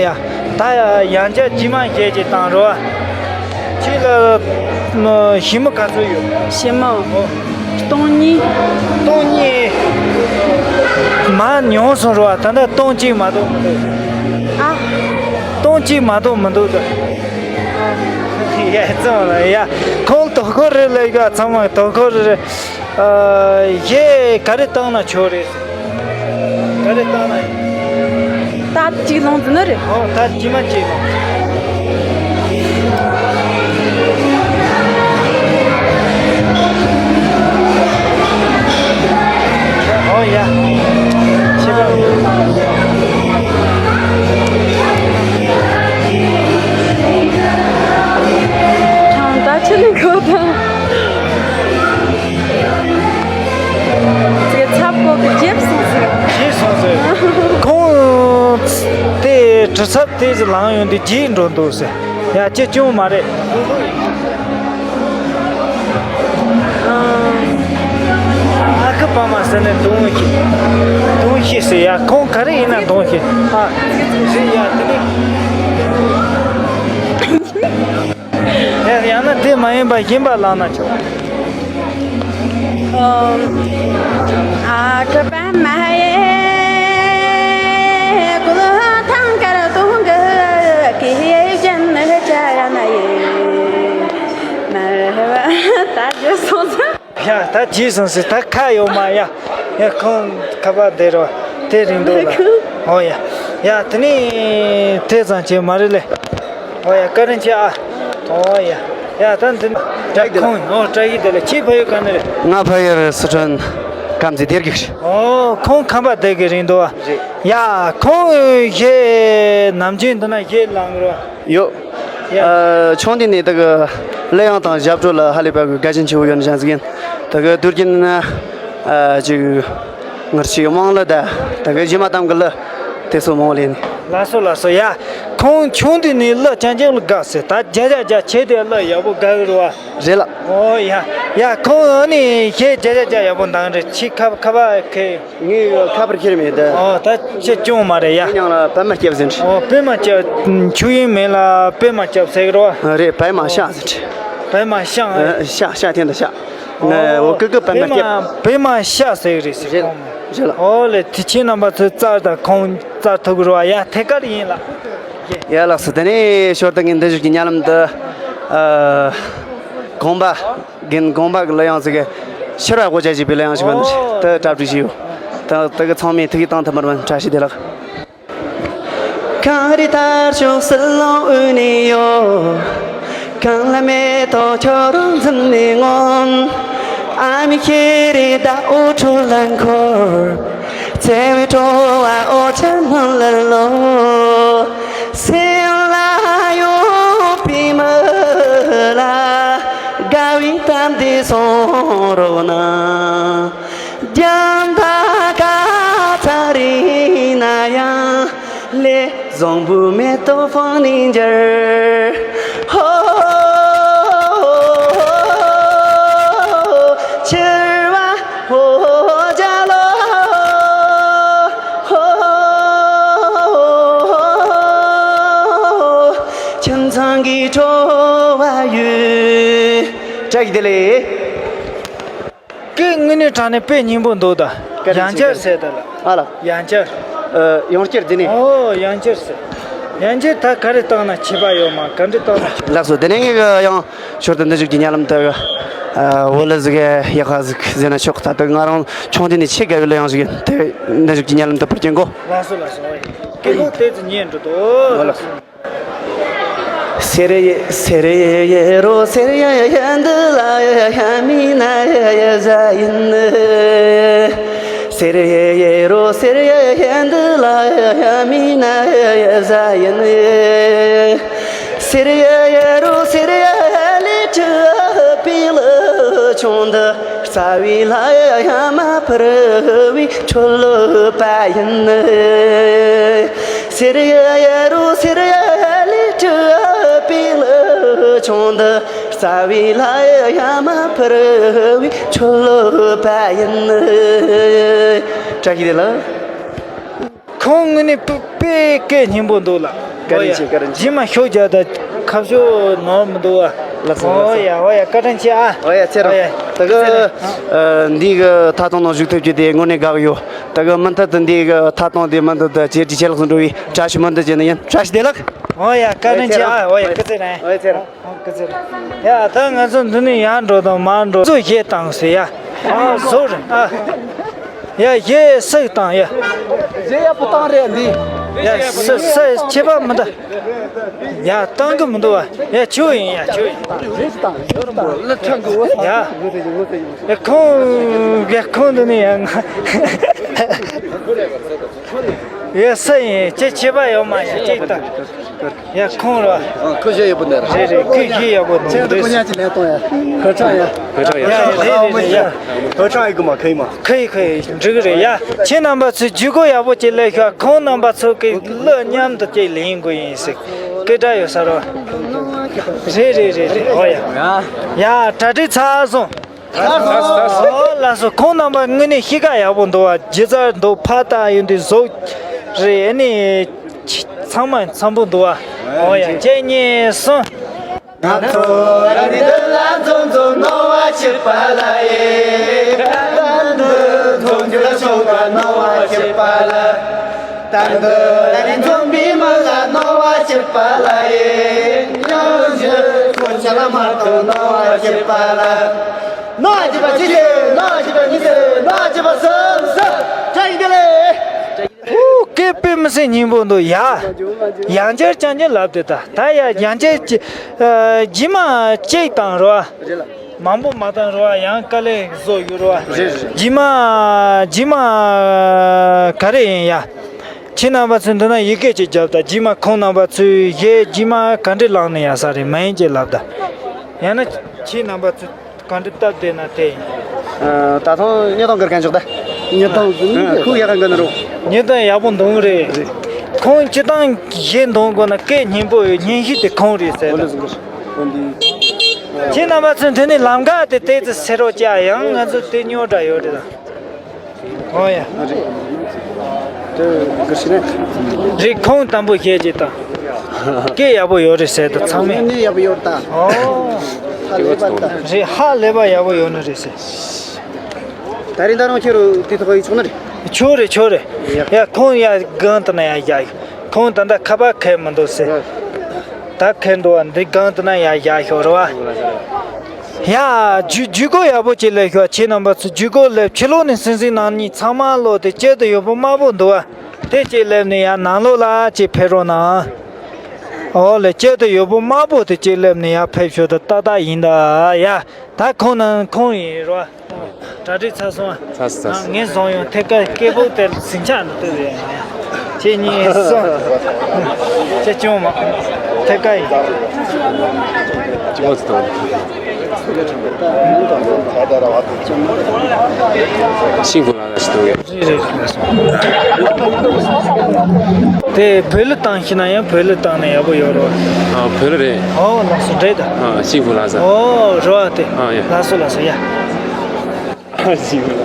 ད་ཡ། ཡང་བསྐྱར་རྗེས་མ་བཤད་ཅིག་བཏང་རོགས། ཁྱེད་ལ་ཞི་མི་ག་ཚོད་ཡོད། ཞི་མི། ཨོ། སྟོང་གཉིས། སྟོང་གཉིས། མ་ཉུང་སོང་རོགས། ད་ལྟ་སྟོང་གཅིག་མ་གཏོགས་མི་འདུག་ཨ། སྟོང་གཅིག་མ་གཏོགས་མི་འདུག་ད། ཡ། ཙམ་ལ་ཡ། ཁོང་དོ་ཁུར་རེ་སླེབས་ག་ཚང་མ་དོ་ཁུར་རེ། ཨ། གཞས་ག་རེ་བཏང་ན་ཆོག་རེད། ག་རེ་བཏང་ན་ཡིན། ད་གཅིག་ལོངས་ཟིན་ནི་རེད། ཨོ། ད་གཅིག་མ་གཅིག་ལོངས། ཨོ་ཡ། ཤེས་པ། གྲངས་ད་ཆི་ནས་གོ་དང་། ཚེ་ཚབ་ཀོ་གི་རྗེབ་སོང་ཟིག་རྗེབ་སོང་ཟིག་ཁོང་དེ་གྲི་ཚབ་དེ་ཟིག་ལངས་ཡོང་དུས་རྗེས་འགྲོ་འདུག་ཟེར། ཡ། ཅི་བྱུང་མ་རེད། ཨ་ཁུ་པ་མ་ཟེར་ནས་གདོང་ཤེས། གདོང་ཤེས་ཟེར། ཡ། ཁོང་ག་རེ་ཡིན་ན་གདོང་ཤེས། ཨ། རེད་ཡ། དེ་ནི། ཡང་ན་དེ་མ་ཡིན་པ་གཞན་པ་བླངས་ན་ཆོག་ད་རྗེས་སོང་ཟེར། ཡ། ད་རྗེས་སོང་ཟེར། ད་ཁ་ཡོད་མ། ཡ། ཡ། ཁོང་ཁ་པར་བསྡད་རོགས། དེ་རིང་འདུག་ལ། ཨོ་ཡ། ཡ། དེ་ནས་དེ་ཙམ་བྱས་མ་རེད་ལེ། ཨོ་ཡ། བཀའ་དྲིན་ཆེ་ཨ། ཨོ་ཡ། ཡ། ད་འདི་ན་ཁོང་། ཨོ། བཀྲ་ཤིས་བདེ་ལེགས། ཁྱེད་ཕ་ཡུལ་ག་ནས་རེད། ང་ཕ་ཡུལ་སི་ཁྲོན་དཀར་མཛེས་སྡེ་དགེ་རེད། ཨོ། ཁོང་ཁམས་པ་སྡེ་དགེ་རེད་འདུག་ཨ། རེད། ཡ། ཁོང་གཞས་ནམ་རྒྱུན་འདི་ན་གཞས་བླངས་རོགས། ཡོད། ཡ། ཨ། ཆུང་དུས་ནས་དེ་གི་གླུ་དབྱངས་དང་ཞབས་བྲོ་ལ་ཧ་ལས་པ་གི་དགའ་ཞེན་ཆེ་བོ་ཡོད་ནི་ཅང་ཟིག་ཡིན། དེ་གི་དུས་རྒྱུན་ན། ཨ། ཅིག་ངར་ཆེ་དམངས་གླུ་དང་། དེ་གི་གཞས་མ་གཏམ་གི་གླུ་དེ་ཚོ་མང་བོ་ལེན་ནི། ལགས་སོ་ལགས་སོ། ཡ། ཁོང་ཆུང་དུས་ནས་གླུ་རྐྱང་རྐྱང་ལ་དགའ་ཟེར། ད་རྒྱ་རྒྱ་རྒྱ་ཆེ་དེ་གླུ་ཡག་པོ་དགའ་གི་རེད་བ། རེད་ལགས། ཨོ་ཡ། ཡ། ཁོང་ཨ་ནི་གཞས་རྒྱ་རྒྱ་རྒྱ་ཡག་པོ་འདང་རེད། ཁྱེད་ཁ་ཁ་པར་ཁེ། ངས་ཁ་པར་ཁྱེར་མེད་ད། ཨོ། ད་ཁྱེད་སྐྱོན་མ་རེད་ཡ། ཁྱེད་ཉང་ལ་པད་མ་སྐྱབས་ཟེར། ཨོ། པད་མ་སྐྱབས། ཆོས་དབྱིངས་མེད་ལ་པད་མ་སྐྱབས་ཟེར་གི་རེད་བ། རེད། པད་མ་ཤང་ཟེར། པད་མ་ཤང་། ཨ། ཤ་ཤ་ཐེན་ད་ཤ། ཨོ། ཨོ། ཀི་ཀི་པད་མ་སྐྱབས། པད་མ་ཤ་ཟེར་གི་རེད་ཟེར། རེད་ལགས། ཨོ་ལེ། དེ་ཁྱེད་རྣམ་པ་ཚོས་བཙལ་དང་། ཁོང་བཙལ་ཐུབ་གི་རེད་བ། ཡ། ཐད་ཀར་ཡིན་ལགས། ཡ་ལགས་སོ། དེ་ནས་ཞོར་དུ་ངས་འདི་བཞུགས་ཀྱི་ཉེ་ལམ་དུ་ཨ་དགོན་པ་རྒན་དགོན་པ་གི་གླུ་དབྱངས་ཟིག་གི་ཕྱིར་བ་སྒོ་ལྕགས་ཞེས་པའི་གླུ་དབྱངས་ཞིག་བ་འདི་དུ་གྲ་སྒྲིག་བྱས་ཡོད། དུ་དུ་གི་ཚང་མས་ཐུགས་ཡིད་བཏང་ཐུབ་པར་བཀྲ་ཤིས་བདེ་ལེགས། གངས་རི་དར་ལྕོག་སྲིད་ལོང་དབུས་ནས་ཡོད། གངས་ལ་མེ་ཏོག་ཁྱོད་རང་འཛུམ་ནས་ངོམ། ཨ་མའི་ཤེས་རིག་ཟླ་འོད་འཕྲོ་ལ་འཁོར། བརྩེ་བའི་སྤྲོ་བ་འོ་ཆ་སྣང་ལ་ལོ། སེམས་ལ་ཡོད་པའི་མི་ལ་དགའ་བའི་གཏམ་དེ་གསུང་རོགས་གནང་། རྒྱང་མཐའ་ག་ཚ་རིང་ན་ཡང་། ལས་བཟང་པོའི་མེ་ཏོག་སྤང་ནས་འགྱུར། ཧོ། ཕྱིར་བ་ཧོ་རྒྱ་ལོ། ཧོ། ཁྱིམ་ཚང་གི་སྤྲོ་བ་ཡོད། བཀྲ་ཤིས་བདེ་ལེགས། སྐད་དངོས་གནས་དྲང་གནས་དཔེ་སྙན་པོ་འདུག་ད། བཀའ་དྲིན་ཡང་ཆེ། བསྐྱར་ཟེར་ད་ལ། ཨ་ལ། ཡང་བསྐྱར། ཨ། ཡང་བསྐྱར་འདི་ནས། ཨོ། ཡང་བསྐྱར་ཟེར། ཡང་བསྐྱར་ད་ག་རེ་བཏང་ན་ཁྱད་པར་ཡོད་མ། ག་འདྲ་བཏང་ན་ཁྱད་པར། ལགས་སོ། དེ་ནས་ངས་ཡང་ཞོར་དུ་འདི་བཞུགས་ཀྱི་ཉེ་ལམ་དུ་ཨ་བོད་གླུ་ཟིག་ཡག་པ་ཟིག་ཟེར་ན་ཆོག་ད་དུ་ང་རང་ཆུང་དུས་ནས་ཆེས་དགའ་བའི་གླུ་དབྱངས་ཤིག་ཡིན། དེ་འདི་བཞུགས་ཀྱི་ཉེ་ལམ་དུ་ཕུལ་གྱིན་གོ། ལགས་སོ་ལགས་སོ། ཨོ་ཡེ། སྐད་ཁོག་དེ་ཚོ་ཉན་འགྲོ་དོ། ཨོ་ལགས་སོ། སེར་ཡེ་སེར་ཡེ་རོ་སེར་ཡེ་ཡེ་འདི་ལ་ཡེ་ཡེ་མི་ན་ཡེ་ཡེ་ཟ་ཡིན། སེར་ཡེ་ཡེ་རོ་སེར་ཡེ་ཡེ་འདི་ལ་ཡེ་ཡེ་མི་ན་ཡེ་ཡེ་ཟ་ཡིན། སེར་ཡེ་ཡེ་རོ་སེར་ཡེ་ལི་ཁྲི་པི་ལི་ཆུང་འདི། རྩ་བའི་ལྷ་ཡ་མ་ཕུར་བའི་ཆོ་ལོ་པ་ཡིན། སེར་ཡ་ཡ་རུ་སེར་ཡ་ལི་ཀྲི་པི་ལི་ཆུང་འདི། རྩ་བའི་ལྷ་ཡ་མ་ཕུར་བའི་ཆོ་ལོ་པ་ཡིན། བཀྲ་ཤིས་བདེ་ལེགས། ཁོང་དངོས་གནས་དཔེ་དཔེ་སྐད་སྙན་པོ་འདུག་ལ། བཀའ་དྲིན་ཆེ། བཀའ་དྲིན་ཆེ། རྗེས་མ་ཤོག་རྒྱག་དང་ཁ་ཕྱོགས་ནོར་མི་འདུག་བ། ལགས་སོ། ཨོ་ཡ་ཨོ་ཡ། བཀའ་དྲིན་ཆེ་ཨ། ཨོ་ཡ། ཚེ་རིང་། ཨོ་ཡ། ད་གི་ཨ་འདི་གི་ཐད་གཏོང་ནང་ཞུགས་ཐུབ་རྒྱུ་དེ་དངོས་གནས་དགའ་གི་ཡོད། ད་གི་མུ་མཐུད་དུ་འདི་གི་ཐད་གཏོང་དེ་མུ་མཐུད་དུ་བྱས་རྗེས་ཆེ་ལེགས་སུ་འགྲོ་བའི་བཀྲ་ཤིས་སྨོན་འདུན་བྱས་ནི་ཡིན། བཀྲ་ཤིས་བདེ་ལེགས། ཨོ་ཡ། བཀའ་དྲིན་ཆེ་ཨ། ཨོ་ཡ། སྐུ་ཚེ་རིང་། ཨོ་ཡ། ཚེ་རིང་། ཨ། སྐུ་ཚེ་རིང་། ཡ་ད་ང་ཚོ་འདི་ནས་ཡར་འགྲོ་དང་མར་འགྲོ་ཚོ་གཞས་བཏང་ཟེར་ཡ། ཨ་བཟོ་རེད་ཨ། ཡ་གཞས་སུ་བཏང་ཡ། གཞས་ཡག་པོ་བཏང་རེད་འདི། ཡ་སུ་སུ་ཁྱད་པར་མི་འདུག་ཡ་བཏང་གི་མི་འདུག་བ། ཡ་ཁྱོད་ཡིན། ཡ་ཁྱོད་ཡིན། རེད་བཏང་ཡོད་རེད་མོ། ལ་ཁྲང་གི་འོ་ཡ། ཡ་ཁོང་ཡ་ཁོང་འདི་ནས་ཡ་ང་། ཡ་སུ་ཡིན། ཁྱེད་ཁྱད་པར་ཡོད་མ། ཡ་ཁྱེད་བཏང་། ཡ་ཁོང་ར། ཨ། ཁོ་གཞས་ཡག་པོ་འདུག་རེད་རེད། ཁོས་གཞས་ཡག་པོ་འདུག་ཁྱེད་ཚོ་རེད། ཁོ་ཉག་ཅིག་ལེན་གཏོང་ཡ། ཕོ་བྲང་ཡ། ཕོ་བྲང་ཡ། ཡ་རེད་རེད་རེད་ཡ། ཕོ་བྲང་ཡི་གི་མ་ཁེ་ཡི་མ། ཁེ་ཡི་ཁེ་ཡི། འགྲིག་གི་རེད་ཡ། ཁྱེད་རྣམ་པ་ཚོས་ཇུས་འགོད་ཡག་པོ་ཅིག་སླེབས་ཤོག་ཁོང་རྣམ་པ་ཚོ་གི་གླུ་མཉམ་དུ་ཅིག་ལེན་དགོས་ཡིན་ཟེར། སྐད་སྒྲ་ཡོད་ས་རོ། རེད་རེད་རེད་རེད། ཨོ་ཡ། ཡ་གྲ་སྒྲིག་ཚར་སོང་། ཨོ་ལགས་སོ། ཁོང་རྣམ་པ་དངོས་གནས་གཤིས་ཀ་ཡག་པོ་འདུག་བ། སྒྱུ་རྩལ་འདུག་ཕ་ད་ཡོད་འདི་བཟོ་རེད། ཨ་ནི་ཚང་མ་འཚམ་པོ་འདུག་བ། ཨོ་ཡ། གཅིག་གཉིས་གསུམ། ང་ཚོ་ར་ནི་འདི་ལ་འཛོམས་འཛོམས་གནང་བ་ཆེ་པ་ལ་ཡེ། ད་འདི་འཛོམས་འཛོམས་ཆོ་ག་གནང་བ་ཆེ་པ་ལ། ད་འདི་ར་ནི་འཛོམས་པའི་མི་ལ་གནང་བ་ཆེ་པ་ལ་ཡེ། ཡང་ཞུ་ཁོ་ཆ་ལ་མ་གཏོགས་གནང་བ་ཆེ་པ་ལ། ནོ་ཨ་ཅི་པ་ཅི་ཅི། ནོ་ཨ་ཅི་པ་ཉི་ཟེར། ནོ་ཨ་ཅི་པ་སམ་སམ། བཀྲ་ཤིས་བདེ་ལེགས། ཨུ། སྐད་དཔེ་མི་སྲིད་སྙན་པོ་འདུག་ཡ། ཡང་བསྐྱར་རྐྱང་རྐྱང་ལབ་དེ་ད། ད་ཡ་ཡང་བསྐྱར་ཅི། ཨ། རྗེས་མ་གཅིག་བཏང་རོ། མང་པོ་མ་བཏང་རོ། ཡང་དཀའ་ལས་བཟོ་ཡོད་རོ། རེད་རེད། རྗེས་མ་རྗེས་མ་ག་རེ་ཡིན་ཡ། ཁྱེད་རྣམ་པ་ཚོས་འདི་ན་ཡི་གེ་ཅིག་བརྒྱབ་ད། རྗེས་མ་ཁོང་རྣམ་པ་ཚོས་གཞས་རྗེས་མ་ག་འདྲས་བླངས་ནས་ཡ་ས་རེད་མ་ཡིན་ཅེས་ལབ་ད། ཡང་ན་ཁྱེད་རྣམ་པ་ཚོས། གང་འདྲ་སྟབས་བདེ་ན་དེ་ཡིན། ཨ། ད་ཐོང་ཉེ་ཐང་གར་གན་ཆོག་ད། ཉེ་ཐང་ཟིན་ཨ། ཁུག་ཡག་ག་འགོ་ན་རུ། ཉེ་ཐང་ཡག་པོ་འདོང་རེད། ཁོང་སྤྱི་བཏང་གཞས་འདོང་དགོས་ན་སྐད་སྙན་པོ་ཡོད། སྙན་ཞུ་དེ་ཁོང་རེད་ཟེར་ད། ཁྱེད་རྣམ་པ་ཚོས་འདི་ནས་ལམ་ཁ་དེ་ཏོག་ཙམ་སེ་རོགས་བྱ། ཡང་ང་ཚོ་དེ་རྙོག་དྲ་ཡོད་རེད་ད། ཨོ་ཡ། རེད། ཁོང་དང་པོ་བཤད་ཅིག་དང་། སྐད་ཡག་པོ་ཡོད་རེད་ཟེར་ད་ཚང་མས། ནི་ཡག་པོ་ཡོད་ད། ཨོ། ཧ་ལས་པ་ད། རེད། ཧ་ལས་པ་ཡག་པོ་ཡོད་ནི་རེད་ཟེར། ད་རིང་ད་རུང་ཁྱེད་རུ་དེ་ཐོག་ཡིག་ཆོག་ནི་རེད། ཆོག་རེད་ཆོག་རེད། ཡ། ཡ་ཁོང་ཡ་གང་དུ་ན་ཡ་ཡ། ཁོང་ད་ལྟ་ཁ་པར་འཁྱེར་མི་འདུག་ཟེར། ད་འཁྱེར་འདུག་བ། འདི་སྒང་དེ་ན་ཡར་བཞག་ཤོག་རེད་བ། ཡ། ཇུས་ཇུས་འགོད་ཡག་པོ་ཅིག་སླེབས་ཤོག་ཁྱེད་རྣམ་པ་ཚོ་ཇུས་འགོད་སླེབས། ཕྱི་ལོགས་ནས་སིང་སིང་གནང་མཁན་ཚང་མ་ལོག་སྟེ་དཀྱིལ་དུ་ཡོད་པོ་དམར་པོ་འདུག་བ། དེ་གཅིག་སླེབས་ནས་ཡར་ནང་ལོགས་ལ་གཅིག་ཕེབས་རོགས་གནང་། ཨོ་ལེ། དཀྱིལ་དུ་ཡོད་པོ་དམར་པོ་དེ་གཅིག་སླེབས་ནས་ཡར་ཕེབས་ཤོག་ད་ཏག་ཏག་ཡིན་ད། ཡ། ད་ཁོང་ནང་ཁོང་ཡིན་རོ། གྲ་སྒྲིག་ཚར་སོང་ཨ། ཚར་སོང་། ཚར་སོང་། ངས་བཟུང་ཡོང་། ཐད་ཀར་སྐད་སྦུག་དེར་ཟིང་ཆ་འདུག་ཡ། ཁྱེད་གཉིས་སོང་། ཁྱེད་སྐྱོན་མ། ཐད་ཀར་ཡིན། གཅིག་པོ་ཚོ་ཤིང་བུ་ལ་ལ་ཞིག་འདུག་ཡ། རེད་རེད་རེད། དེ་བོད་ལ་བཏང་ཤེས་ན་ཡང་བོད་ལ་བཏང་ན་ཡག་པོ་ཡོད་རོ། ཨ། བོད་ལ་རེད། ཨོ་ལགས་སོ། འདྲེ་ད། ཨ། ཤིང་བུ་ལ་ཟ། ཨོ་རོ་ཨ་དེ། ཨ་ཡ། ལགས་སོ་ལགས་སོ་ཡ། ཨ་ཤིང་བུ་ལ།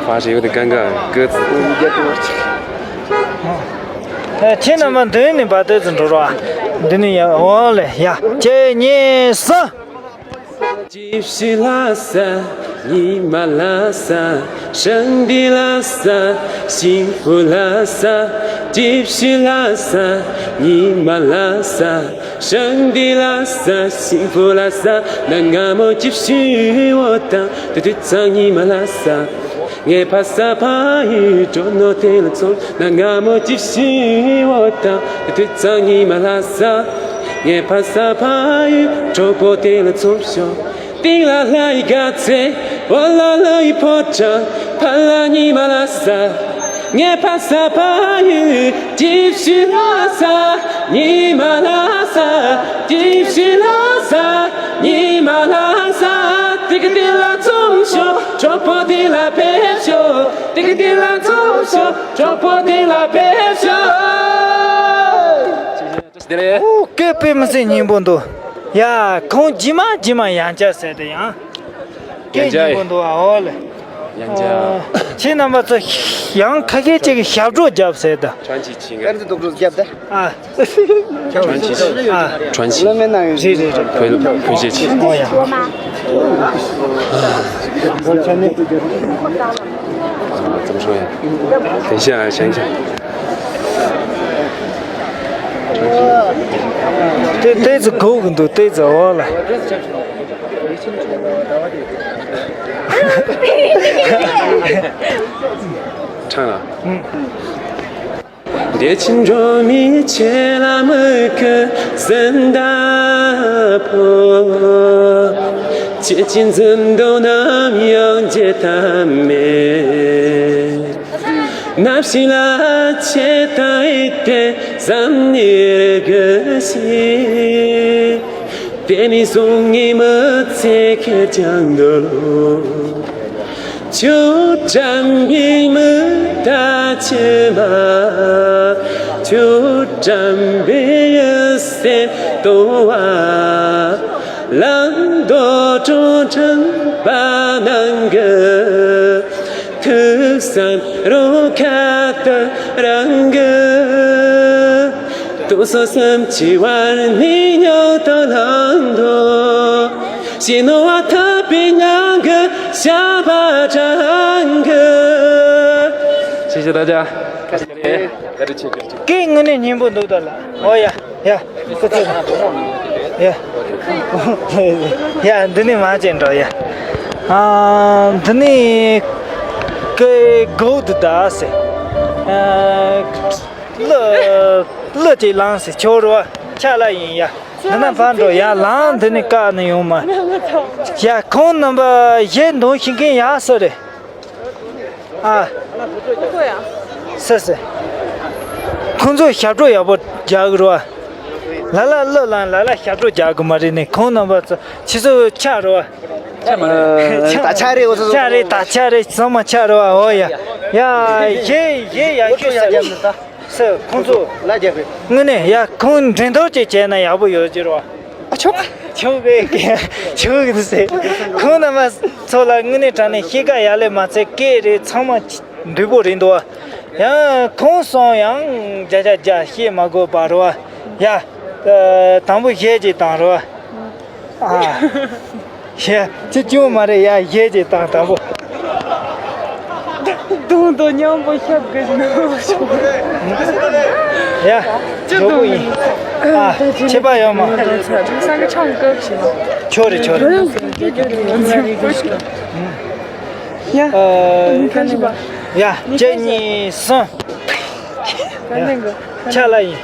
བ་རེ་བ་དེ་གང་ག་གི་ཚི། ཨ། ཁྱེད་རྣམ་པ་མདུན་ནས་བ་དེ་ཚོ་འགྲོ་རོ་ཨ། འདི་ནས་ཡ། ཨོ་ལེ་ཡ། གཅིག་གཉིས་གསུམ། གཅིག་བྱས་ལ་ཟ། གཉིས་མ་ལ་ཟ། ཧྲང་ཏི་ལ་ཟ། ཤིང་བུ་ལ་ཟ། གཅིག་བྱས་ལ་ཟ། གཉིས་མ་ལ་ཟ། ཧྲང་ཏི་ལ་ཟ། ཤིང་བུ་ལ་ཟ། ན་ང་མོ་གཅིག་བྱས་འོ་ད། དུ་དུ་ཚང་གཉིས་མ་ལ་ཟ། ངའི་ཕ་ས་ཕ་ཡུལ་གྲོ་ནོ་དེ་ལ་ཚོམ། ན་ང་མོ་གཅིག་བྱས་འོ་ད། དུ་དུ་ཚང་གཉིས་མ་ལ་ཟ། ངའི་ཕ་ས་ཕ་ཡུལ་གྲོགས་པོ་དེ་ལ་ཚོམ་ཤོག་སྟེང་ལ་ལྷ་ཡི་དགའ་ཚལ། འོག་ལ་ལྷ་ཡི་ཕོ་བྲང་། ཕ་ལ་གཉིས་མ་ལ་ཟ། ངའི་ཕ་ས་ཕ་ཡུལ་གཅིག་བྱས་ལ་ཟ། གཉིས་མ་ལ་ཟ། གཅིག་བྱས་ལ་ཟ། གཉིས་མ་ལ་ཟ། དེ་ག་དེ་ལ་ཚོམ་ཤོག་གྲོགས་པོ་དེ་ལ་ཕེབས་ཤོག་དེ་ག་དེ་ལ་ཚོམ་ཤོག་གྲོགས་པོ་དེ་ལ་ཕེབས་ཤོག་དེ་རེད། ཨོ། སྐད་དཔེ་མི་སྲིད་སྙན་པོ་འདུག་ཡ། ཁོང་རྗེས་མ་རྗེས་མ་ཡང་བསྐྱར་ཟེར་དེ་ཡང་། སྐད་ཡང་བསྐྱར་སྙན་པོ་འདུག་ཨོ་ལེ། ཡང་བསྐྱར། ཨ། ཁྱེད་རྣམ་པ་ཚོ་ཡང་ཁ་ཤས་ཅིག་གིས་ཞབས་བྲོ་རྒྱབ་ཟེར་དེ། 传奇情歌། 传奇情歌། ཨ། 传奇情歌། ཨ། 传奇。 རེད་རེད་རེད། 回回去去。 ཨོ་ཡ། 怎么说呀？等一下啊，想一下。 དེ་དེ་ཚོ་གོ་གི་འདུག་དེ་ཚོ་འོ་ལ། 唱了。 བདེ་ཆེན་སྒྲོན་མེའི་ཆེ་ལ་མི་ཁི་སན་ད་ཕོ། ཁྱེད་ཀྱི་འཛུམ་མདངས་ནམ་ཡང་བརྗེད་ཐབས་མེད། ནབ་ཤི་ལ་ཆེ་ད་ཨི་ཏེ་བསམ་ནི་རེ་གི་ཤི། དེ་ནི་སོང་ངི་མི་ཚེ་ཁེར་རྐྱང་འདུག་ལོ། ཁྱོད་འགྲམ་པའི་མི་ད་ཆེ་མ། ཁྱོད་འགྲམ་པའི་ཡུལ་སེམས་དོ་བ། ལང་དོ་ཀྲོང་ཁྲང་པ་ནང་གི། ཐུགས་བསམ་རོ་ཁ་ཏུ་རང་གི། དུ་སོ་སམ་ཆི་བར་ནི་ཉོ་ཏོ་ལང་དོ། ཤི་ནོ་བ་ཐ་པི་ཉང་གི་ཤ་བ་ཅང་གི། 谢谢大家。 སྐད་དངོས་གནས་སྙན་པོ་འདུག་ད་ལ། ཨོ་ཡ། ཡ། ཁོ་ཚོ། ཡ། ཡ། འདི་ནས་མ་བྱེད་འགྲོ་ཡ། ཨ། འདི་ནས་ཀེ་གོ་དུ་ད་སེ། ཨ། ལ་ལ་ཅིག་ལངས་སེ་ཆོ་རུ་བ་ཆ་ལ་ཡིན་ཡ། འདི་ན་ཕར་འགྲོ་ཡ། ལངས་འདི་ནས་བཀག་ནས་ཡོང་མ། ཡ། ཁོང་རྣམ་པ་གཞས་འདོན་ཤེས་མཁན་ཡག་སོ་རེད། ཨ། སེ་སེ། ཁོང་ཚོ་ཞབས་བྲོ་ཡག་པོ་རྒྱག་གི་རེད་བ། ལ་ལ་གླུ་བླངས་ལ་ལ་ཞབས་བྲོ་རྒྱག་གི་མ་རེད་ནས། ཁོང་རྣམ་པ་ཚོ་ཕྱི་སོ་ཆ་རེད་བ། ཆ་མ་རེད། ད་ཆ་རེད། འོ་ཚོ་ཆ་རེད། ད་ཆ་རེད། ཚང་མ་ཆ་རེད་བ། འོ་ཡ། ཡ། གཞས་གཞས་ཡག་ཤོས་ཟེར། སེ། ཁོང་ཚོ་ལ་རྒྱག་རེད། དངོས་གནས་ཡ། ཁོང་འགྲན་བསྡུར་ཅིག་བྱས་ན་ཡག་པོ་ཡོད་ཀྱི་རེད་བ། ཨ། ཆོག་ཆོག་གི། ཆོག་གི་ཟེར། ཁོང་རྣམ་པ་ཚོ་ལ་དངོས་གནས་དྲང་གནས་གཤིས་ཀ་ཡག་ལས་མ་ཚད་སྐད་རེད། ཚང་མ་འདུས་པོ་རེད་འདུག་བ། ཡང་ཁོང་སོང་ཡང་རྒྱ་རྒྱ་རྒྱ་བཤད་མ་དགོས་པ་རེད་བ། ཡ། ཨ། དང་པོ་གཞས་ཅིག་བཏང་རེད་བ། ཨ། གཞས་ཅི་ཅུང་མ་རེད་ཡ། གཞས་ཅིག་བཏང་དང་པོ། དུང་ དོ་མཉམ་པོ་ཤབ་གི་ནོ། ཡ། ཅི་འགྲོ་གི་ཡིན། ཨ། ཁྱད་པར་ཡོད་མ། ས་ག་ཆང་སྐབས་ཤིག་ཆོ་རེ་ཆོ་རེ། ཡ། ཨ། ཁ་ཤི་པ། ཡ། གཅིག་གཉིས་གསུམ། ཡ། ཆ་ལ་ཡིན།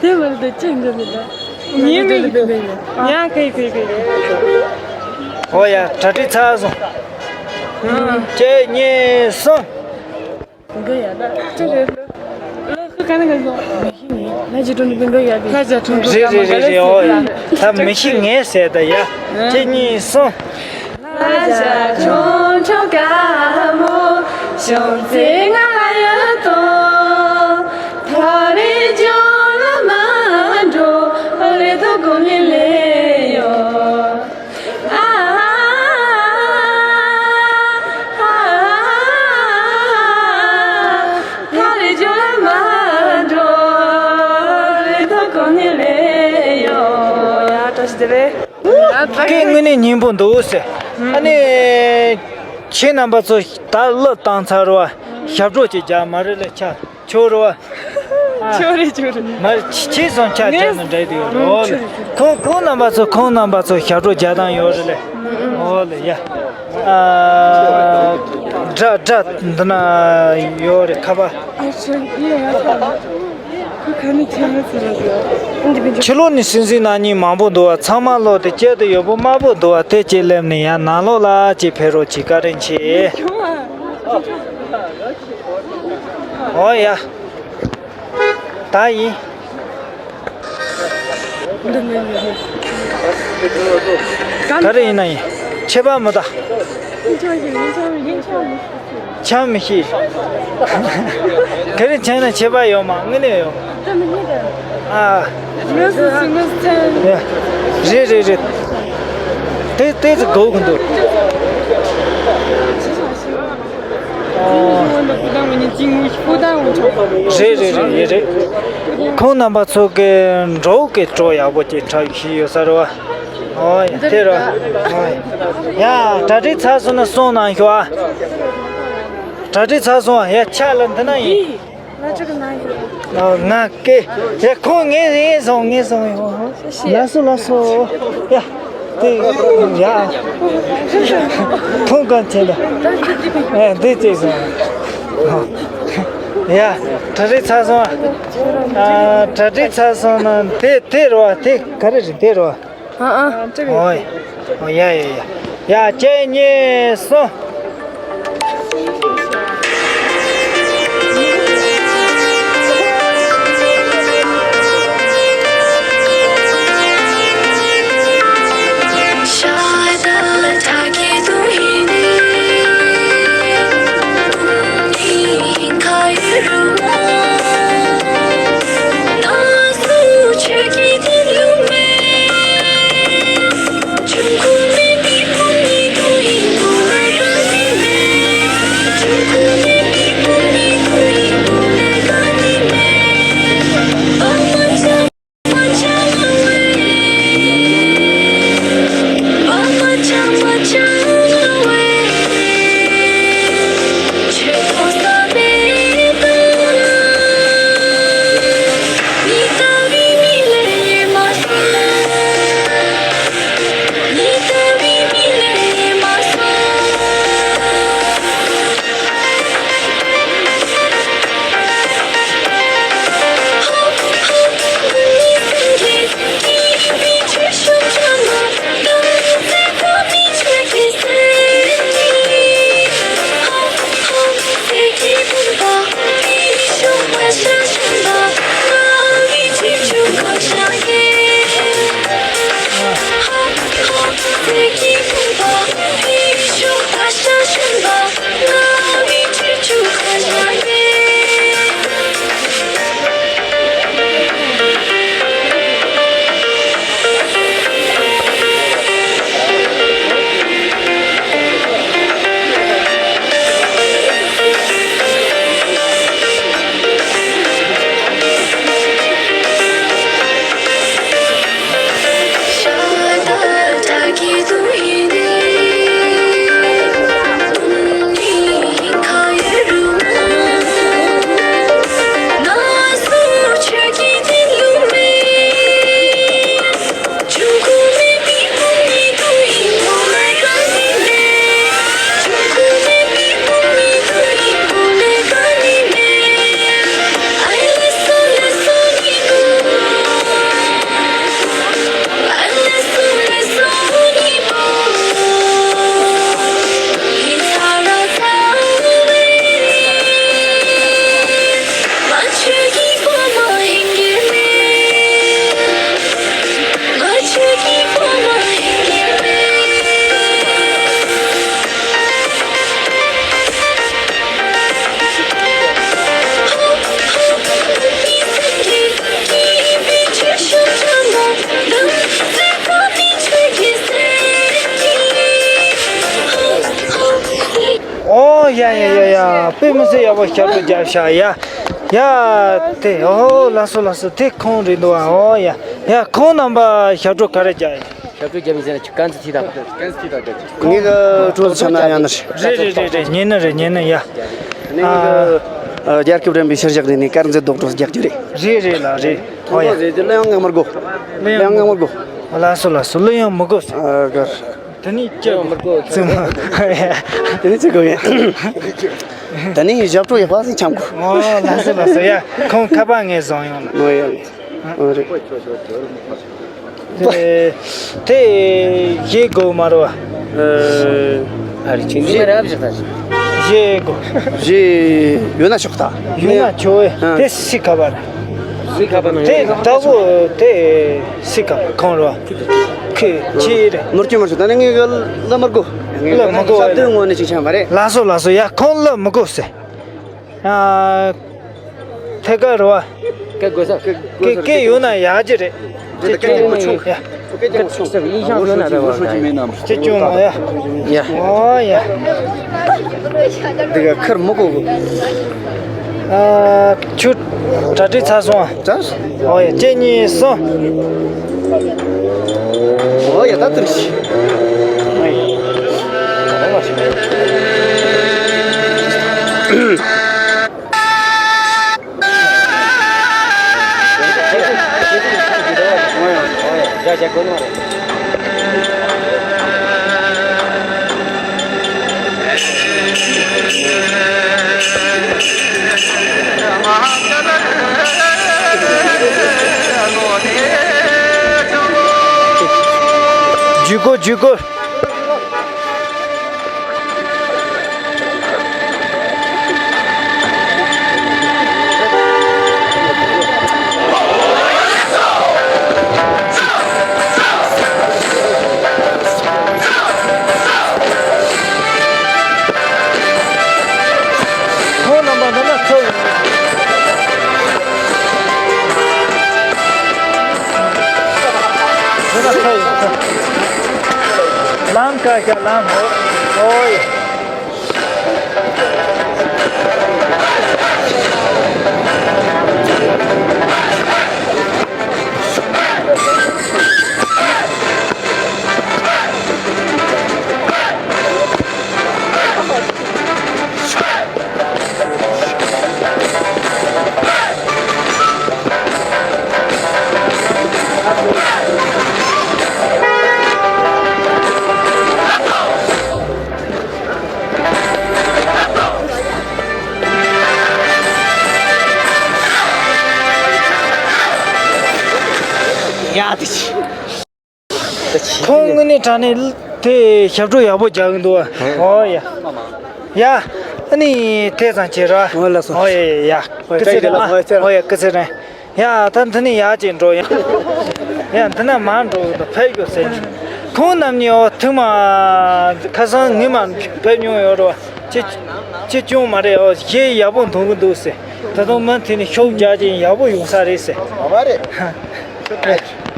དེ་བར་དུ་ཅི་འདྲ་མི་འདྲ། ཉེས་མིང་། ཡ། ཁེ་ཁེ་ཁེ། ཨོ་ཡ། གྲ་སྒྲིག་ཚར་སོང་། གཅིག་གཉིས་གསུམ། འགྲོ་ཡ་ད་ཅི་རེད། ལ་ཁ་ག་ན་ག་སོང་། ལ་ཅི་ཀྲུང་ཀྲུང་འགྲོ་ཡ་དེ། ལ་ཅི་ཀྲུང་ཀྲུང་རེད་རེད་རེད་རེད། ཨོ་ཡ། ད་མི་ཤི་ངས་ཟེར་ད་ཡ། གཅིག་གཉིས་གསུམ། ལ་ཅི་ཀྲུང་ཀྲུང་ཀ་མོ་ཤོང་ཚེ་ང་ལ་ཡ་ཏོ། ཐ་རེ་ཇོ་ལ་མ་འགྲོ་རེ་ཐོ་གོ་ལེ་ལེ་ཡོ། སྐད་དངོས་གནས་སྙན་པོ་འདུག་ཟེར། ཨ་ནི། ཁྱེད་རྣམ་པ་ཚོ་ད་གླུ་བཏང་ཚར་བ། ཞབས་བྲོ་ཅིག་རྒྱག་མ་རེད་ལ་ཆ། ཆོ་རོ། ཆོ་རེ་ཆོ་རེ། མ་ཆེ་སོང་ཆ་ཆ་ནི་འདྲ་དེ་ཡོད་རེད། ཨོ་ལེ། ཁོང་ཁོང་རྣམ་པ་ཚོ་ཁོང་རྣམ་པ་ཚོ་ཞབས་བྲོ་རྒྱག་སྟངས་ཡོད་རེད་ལེ། ཨོ་ལེ་ཡ། ཨ། དགྲ་དགྲ་འདི་ན་ཡོད་རེད་ཁ་པ། ཕྱི་ལོགས་ནས་སེམས་སེམས་ནང་ཉིན་མང་པོ་འདུག་བ། ཚང་མ་ལོག་དེ་སྐྱེལ་དུ་ཡོད་པོ་དམར་པོ་འདུག་བ། དེ་ཅིག་སླེབས་ནས་ཡང་ནང་ལོགས་ལ་ཅིག་ཕེབས་རོགས་གྱིས། བཀའ་དྲིན་ཆེ། ཨོ་ཡ། ད་ཡིན། ག་རེ་ཡིན་ན་ཡིན། ཁྱད་པར་མི་གདའ། ཆང་མི་ཤེས། ག་རེ་ཆང་ན་ཁྱད་པར་ཡོད་མ། དངོས་གནས་ཡོད་མ། ཨ། ཡ། རེད་རེད་རེད། དེ་དེ་ཚོ་དགོས་གི་འདུག་རེད་རེད་རེད། ཡེ་རེད། ཁོང་རྣམ་པ་ཚོ་གི་འགྲོ་གི་སྤྲོ་ཡག་པོ་ཅིག་འཁྲབ་ཤི་ཡོད་ས་རེད་བ། ཨོ་ཡ་དེ་རེད་བ། ཨོ་ཡ། ཡ་གྲ་སྒྲིག་ཚར་སོང་ན་སོང་གནང་ཤོག་ཨ། གྲ་སྒྲིག་ཚར་སོང་ཨ། ཡ་ཆ་ལ་འདི་ན་ཡིན། ང་ཅག་གི་ནང་ཡོད། ང་ཀེ། ཡ་ཁོང་ངས་ངས་སོང་ངས་སོང་ཡོང་། ལགས་སོ་ལགས་སོ། ཡ། དེ། ཡ། ཁོང་གང་ཆེ་ལ། ཨེ་འདི་ཅེས་སོང་། ཡ། གྲ་སྒྲིག་ཚར་སོང་། ཨ། གྲ་སྒྲིག་ཚར་སོང་ན་དེ་དེ་རེད་བ། དེ་ག་རེ་རེད། དེ་རེད་བ། ཨ་ཨ། ཨོ་ཡ་ཡ་ཡ། ཡ་གཅིག་གཉིས་གསུམ། ཡ་ཡ་ཡ་ཡ། དཔེ་མི་སྲིད་ཡག་པོ་ཞབས་བྲོ་རྒྱབ་ཤག་ཡ། ཡ། དེ་ཨོ་ལགས་སོ་ལགས་སོ། དེ་ཁོང་རེད་འདུག་ཨ། ཨོ་ཡ། ཡ་ཁོང་རྣམ་པ་ཞབས་བྲོ་ག་རེ་རྒྱག་ཡིན། ཞབས་བྲོ་རྒྱབ་ཡིན་ཟེར་ན་ཁྱོད་དཀར་མཛེས་ཐིག་དང་། ངེད་ཀྱི་བྲོ་ཚོ་འཆམ་ན་ཡང་ན་རེད། རེད་རེད་རེད་རེད། ཉན་ནི་རེད། ཉན་ནི་ཡ། ངེད་ཀྱི་རྒྱལ་ཁབ་རིམ་པའི་ཕྱི་བཞག་རེད་ནས་དཀར་མཛེས་རྡོག་བྲོ་རྒྱག་རྒྱུ་རེད། རེད་རེད་ལགས་རེད། ཨོ་ཡ། རེད་རེད། གླུ་དབྱངས་ངན་མི་དགོས། གླུ་དབྱངས་ངན་མི་དགོས། ལགས་སོ་ལགས་སོ། གླུ་དབྱངས་མི་དགོས་ཟེར། ཨ་གར། དེ་ནི་ཅི་མི་དགོས་ཟེར་མ། དེ་ནི་ཅི་དགོས་ཡིན། དེ་ནི་ཞབས་བྲོ་ཡག་པ་ཞིག་འཆམ་དགོས། ཨོ་ལགས་སོ་ལགས་སོ། ཡ་ཁོང་ཁ་པར་ངས་བཟུང་ཡོང་ལགས། ཨོ་ཡ། ཨོ་རེད། དེ་དེ་བཞེས་དགོས་མ་རེད་བ། ཨ་རེ་ཁྱེད་འདི་མ་རབ་ཞིག་ད། བཞེས་དགོས། བཞེས་ཡོད་ན་ཆོག་ད། ཡོད་ན་ཆོག་ཨེ། ཨ། དེ་སི་ཁ་པར། སི་ཁ་པར་ནང་དེ་ཡོད། ལྟ་བུ་དེ་སི་ཁ་པར་ཁོང་རེད་བ། ཁོས་ཁྱེད་རེད། ནོར་གྱི་མ་ཆོག་ད་ནི་ངས་ག་ལ་མར་གོ། ལ་མ་གོ་ཞབས་བྲོའི་ངོ་ནས་ཅིག་འཆམ་པ་རེད། ལགས་སོ་ལགས་སོ། ཡ་ཁོང་ལ་མི་གོ་ཟེར། ཨ། ཐད་ཀར་རེད་བ། སྐད་དགོས་ས། སྐད་སྐད་ཡོད་ན་ཡག་གི་རེད། སྐད་ཀྱང་མི་ཆུང་། ཡ། སྐད་ཀྱང་མི་ཆུང་། ཡིན་ཤང་ཡོད་ན་རེད་བ། སྐད་ཀྱང་མ་ཡ། ཡ། ཨོ་ཡ། འདི་ག་ཁར་མི་གོ་གོ། ཨ། ཆུ་གྲ་སྒྲིག་ཚར་སོང་ཨ། ཚར་སོང་། ཨོ་ཡ། གཅིག་གཉིས་གསུམ། ཨོ་ཡ། ད་ཐུར་ཤི། ཇུས་འགོད། ཇུས་འགོད། ཁོང་རྣམ་པ་འདི་ན་ཚུར། འདི་ན་ཚུར་ཡོང་། ལམ་ཁ་ཤ་ལམ་ཧོ། ཨོ་ཡ། ཡ་དེ་ཆི། ཁོང་དངོས་གནས་དྲང་གནས་དེ་ཞབས་བྲོ་ཡག་པོ་རྒྱག་གི་འདུག་ཨ། ཨོ་ཡ། ཡ། ཨ་ནི་དེ་ཙམ་བྱེད་ར། ཨོ་ལགས་སོ། ཨོ་ཡ་ཡ་ཡ། སྐུ་ཚེ་རིང་། ཨོ་ཡ་སྐུ་ཚེ་རིང་། ཡ་ད་འདི་ནས་ཡར་ཅིག་འགྲོ་ཡ། ཡ་འདི་ན་མར་འགྲོ་གི་འདུག་ཕེབས་དགོས་ཟེར། ཁོང་རྣམ་གཉིས་ཨོ་ཐུག་མ། ཁ་སང་ངོ་མ་ཕེབས་མྱོང་ཡོད་རེད་བ། ཅི་ཅི་བྱུང་མ་རེད། ཨོ་གཞས་ཡག་པོ་འདོན་གི་འདུག་ཟེར། ད་དུང་མུ་མཐུད་ནས་ཤུགས་རྒྱག་ཅིང་ཡག་པོ་ཡོང་ས་རེད་ཟེར། ཨ་མ་རེད།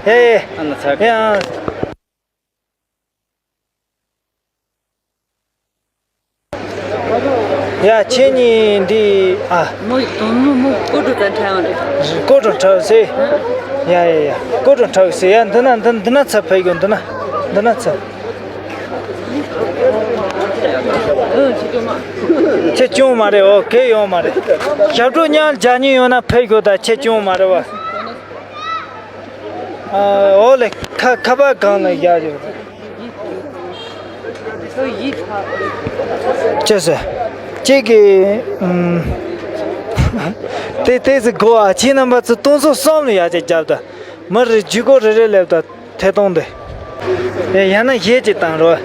ཧེ། ཨ་ན་ཚ། ཧེ་ཨ། ཡ་ཁྱེད་གཉིས་འདི་ཨ། མོ་དོན་མོ་མོ་ཀོ་ཀྲུ་དང་འཕྲད་ཡོང་རེད། ཀོ་ཀྲུ་འཕྲད་ཟེར། ཡ་ཡ་ཡ། ཀོ་ཀྲུ་འཕྲད་ཟེར། ཡ་འདི་ན་འདི་འདི་ན་ཚ་ཕེབས་དགོས། འདི་ན་འདི་ན་ཚ། ཁྱེད་སྐྱོན་མ་རེད། ཨོ་གེ་ཡོང་མ་རེད། ཞབས་བྲོ་མཉམ་རྒྱག་མཁན་ཡོང་ན་ཕེབས་དགོས། ད་ཁྱེད་སྐྱོན་མ་རེད་བ། ཨོ་ལེ། ཁ་ཁ་པར་སྒང་ལ་བཞག་ཡོད། ཅི་ཟེར། ཅིག་གི་ཨུམ། དེ་དེ་ཟེར་གོ་ཨ། ཁྱེད་རྣམ་པ་ཚོ་སྟོང་ཚོ་གསུམ་ལ་ཡར་ཅིག་རྒྱབ་ད། མི་རེ་ཇུས་འགོད་རེ་རེ་སླེབས་ད། ཐད་གཏོང་དེ། ཡ་ཡང་ན་གཞས་ཅིག་བཏང་རོགས།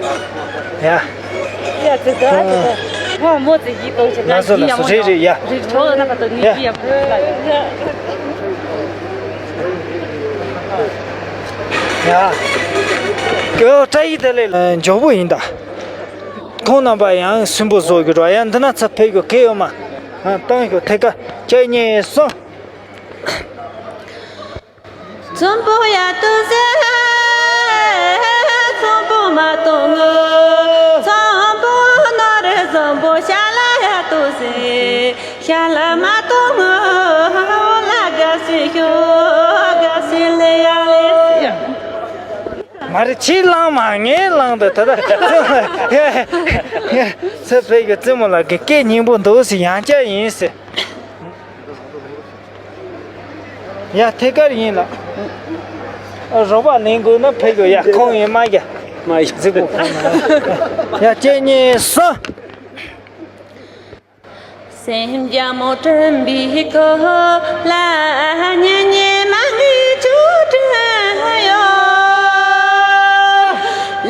ཡ། ཡ་ཙི་ཙི་ཨ་ཙི་ཙི། ཧོ་མོ་ཙི་གཞས་གཏོང་ཆེད་ལགས་སོ་ལགས་སོ། རེད་རེད་ཡ། རེད་ཆོག་ན་པ་ཏོ་ངས་ཡ་གཞས་ཡག་པོ་ཡོད་ལ་ཡ། ཡ། ཀྱོ་བཀྲ་ཤིས་བདེ་ལེགས། མགྱོགས་པོ་ཡིན་ད། ཁོང་རྣམ་པ་ཡང་སུན་པོ་བཟོ་གི་རོགས། ཡ་འདི་ན་ཚ་ཕེབས་གི་གེ་ཡོད་མ། ཨ་བཏང་ཤོག་ཐད་ཀ་ཁྱེད་གཉིས་སོང་། ཚོམ་བུ་ཡ་ཏུ་ཟེ། ཚོམ་བུ་མ་གཏོང་ངོ་། ཚོམ་བུ་ནོར་ཚོམ་བུ་ཤ་ལ། ཡ་ལ་མ་གཏོང་ངོ་ལ་དགའ་སི་ཤོ་དགའ་སི་ལེ་ཡ་ལེ་སི། མ་རེད། ཁྱེད་བླངས་མ་ངས་བླངས་འདུག་ད་ལྟ་ཚེ་ཕེ་གི་བཙུན་མོ་ལགས་ཀྱི་སྐད་སྙན་པོ་འདུག་ཟེར། ཡང་བསྐྱར་ཡིན་ཟེར། ཡ་ཐད་ཀར་ཡིན་ལགས། རོགས་པ་ལེན་དགོས་ན་ཕེབས་དགོས། ཡ་ཁོང་ཡིན་མ་རྒྱ། མ་ཡིན་གཟིགས་པོ་ཁོང་། ཡ་གཅིག་གཉིས་གསུམ། སེམས་རྒྱ་མོ་དྲན་པའི་སྐོར་ལ་ཉེ་ཉེ་མ་ངའི་ཆུ་དྲན་ཡོད།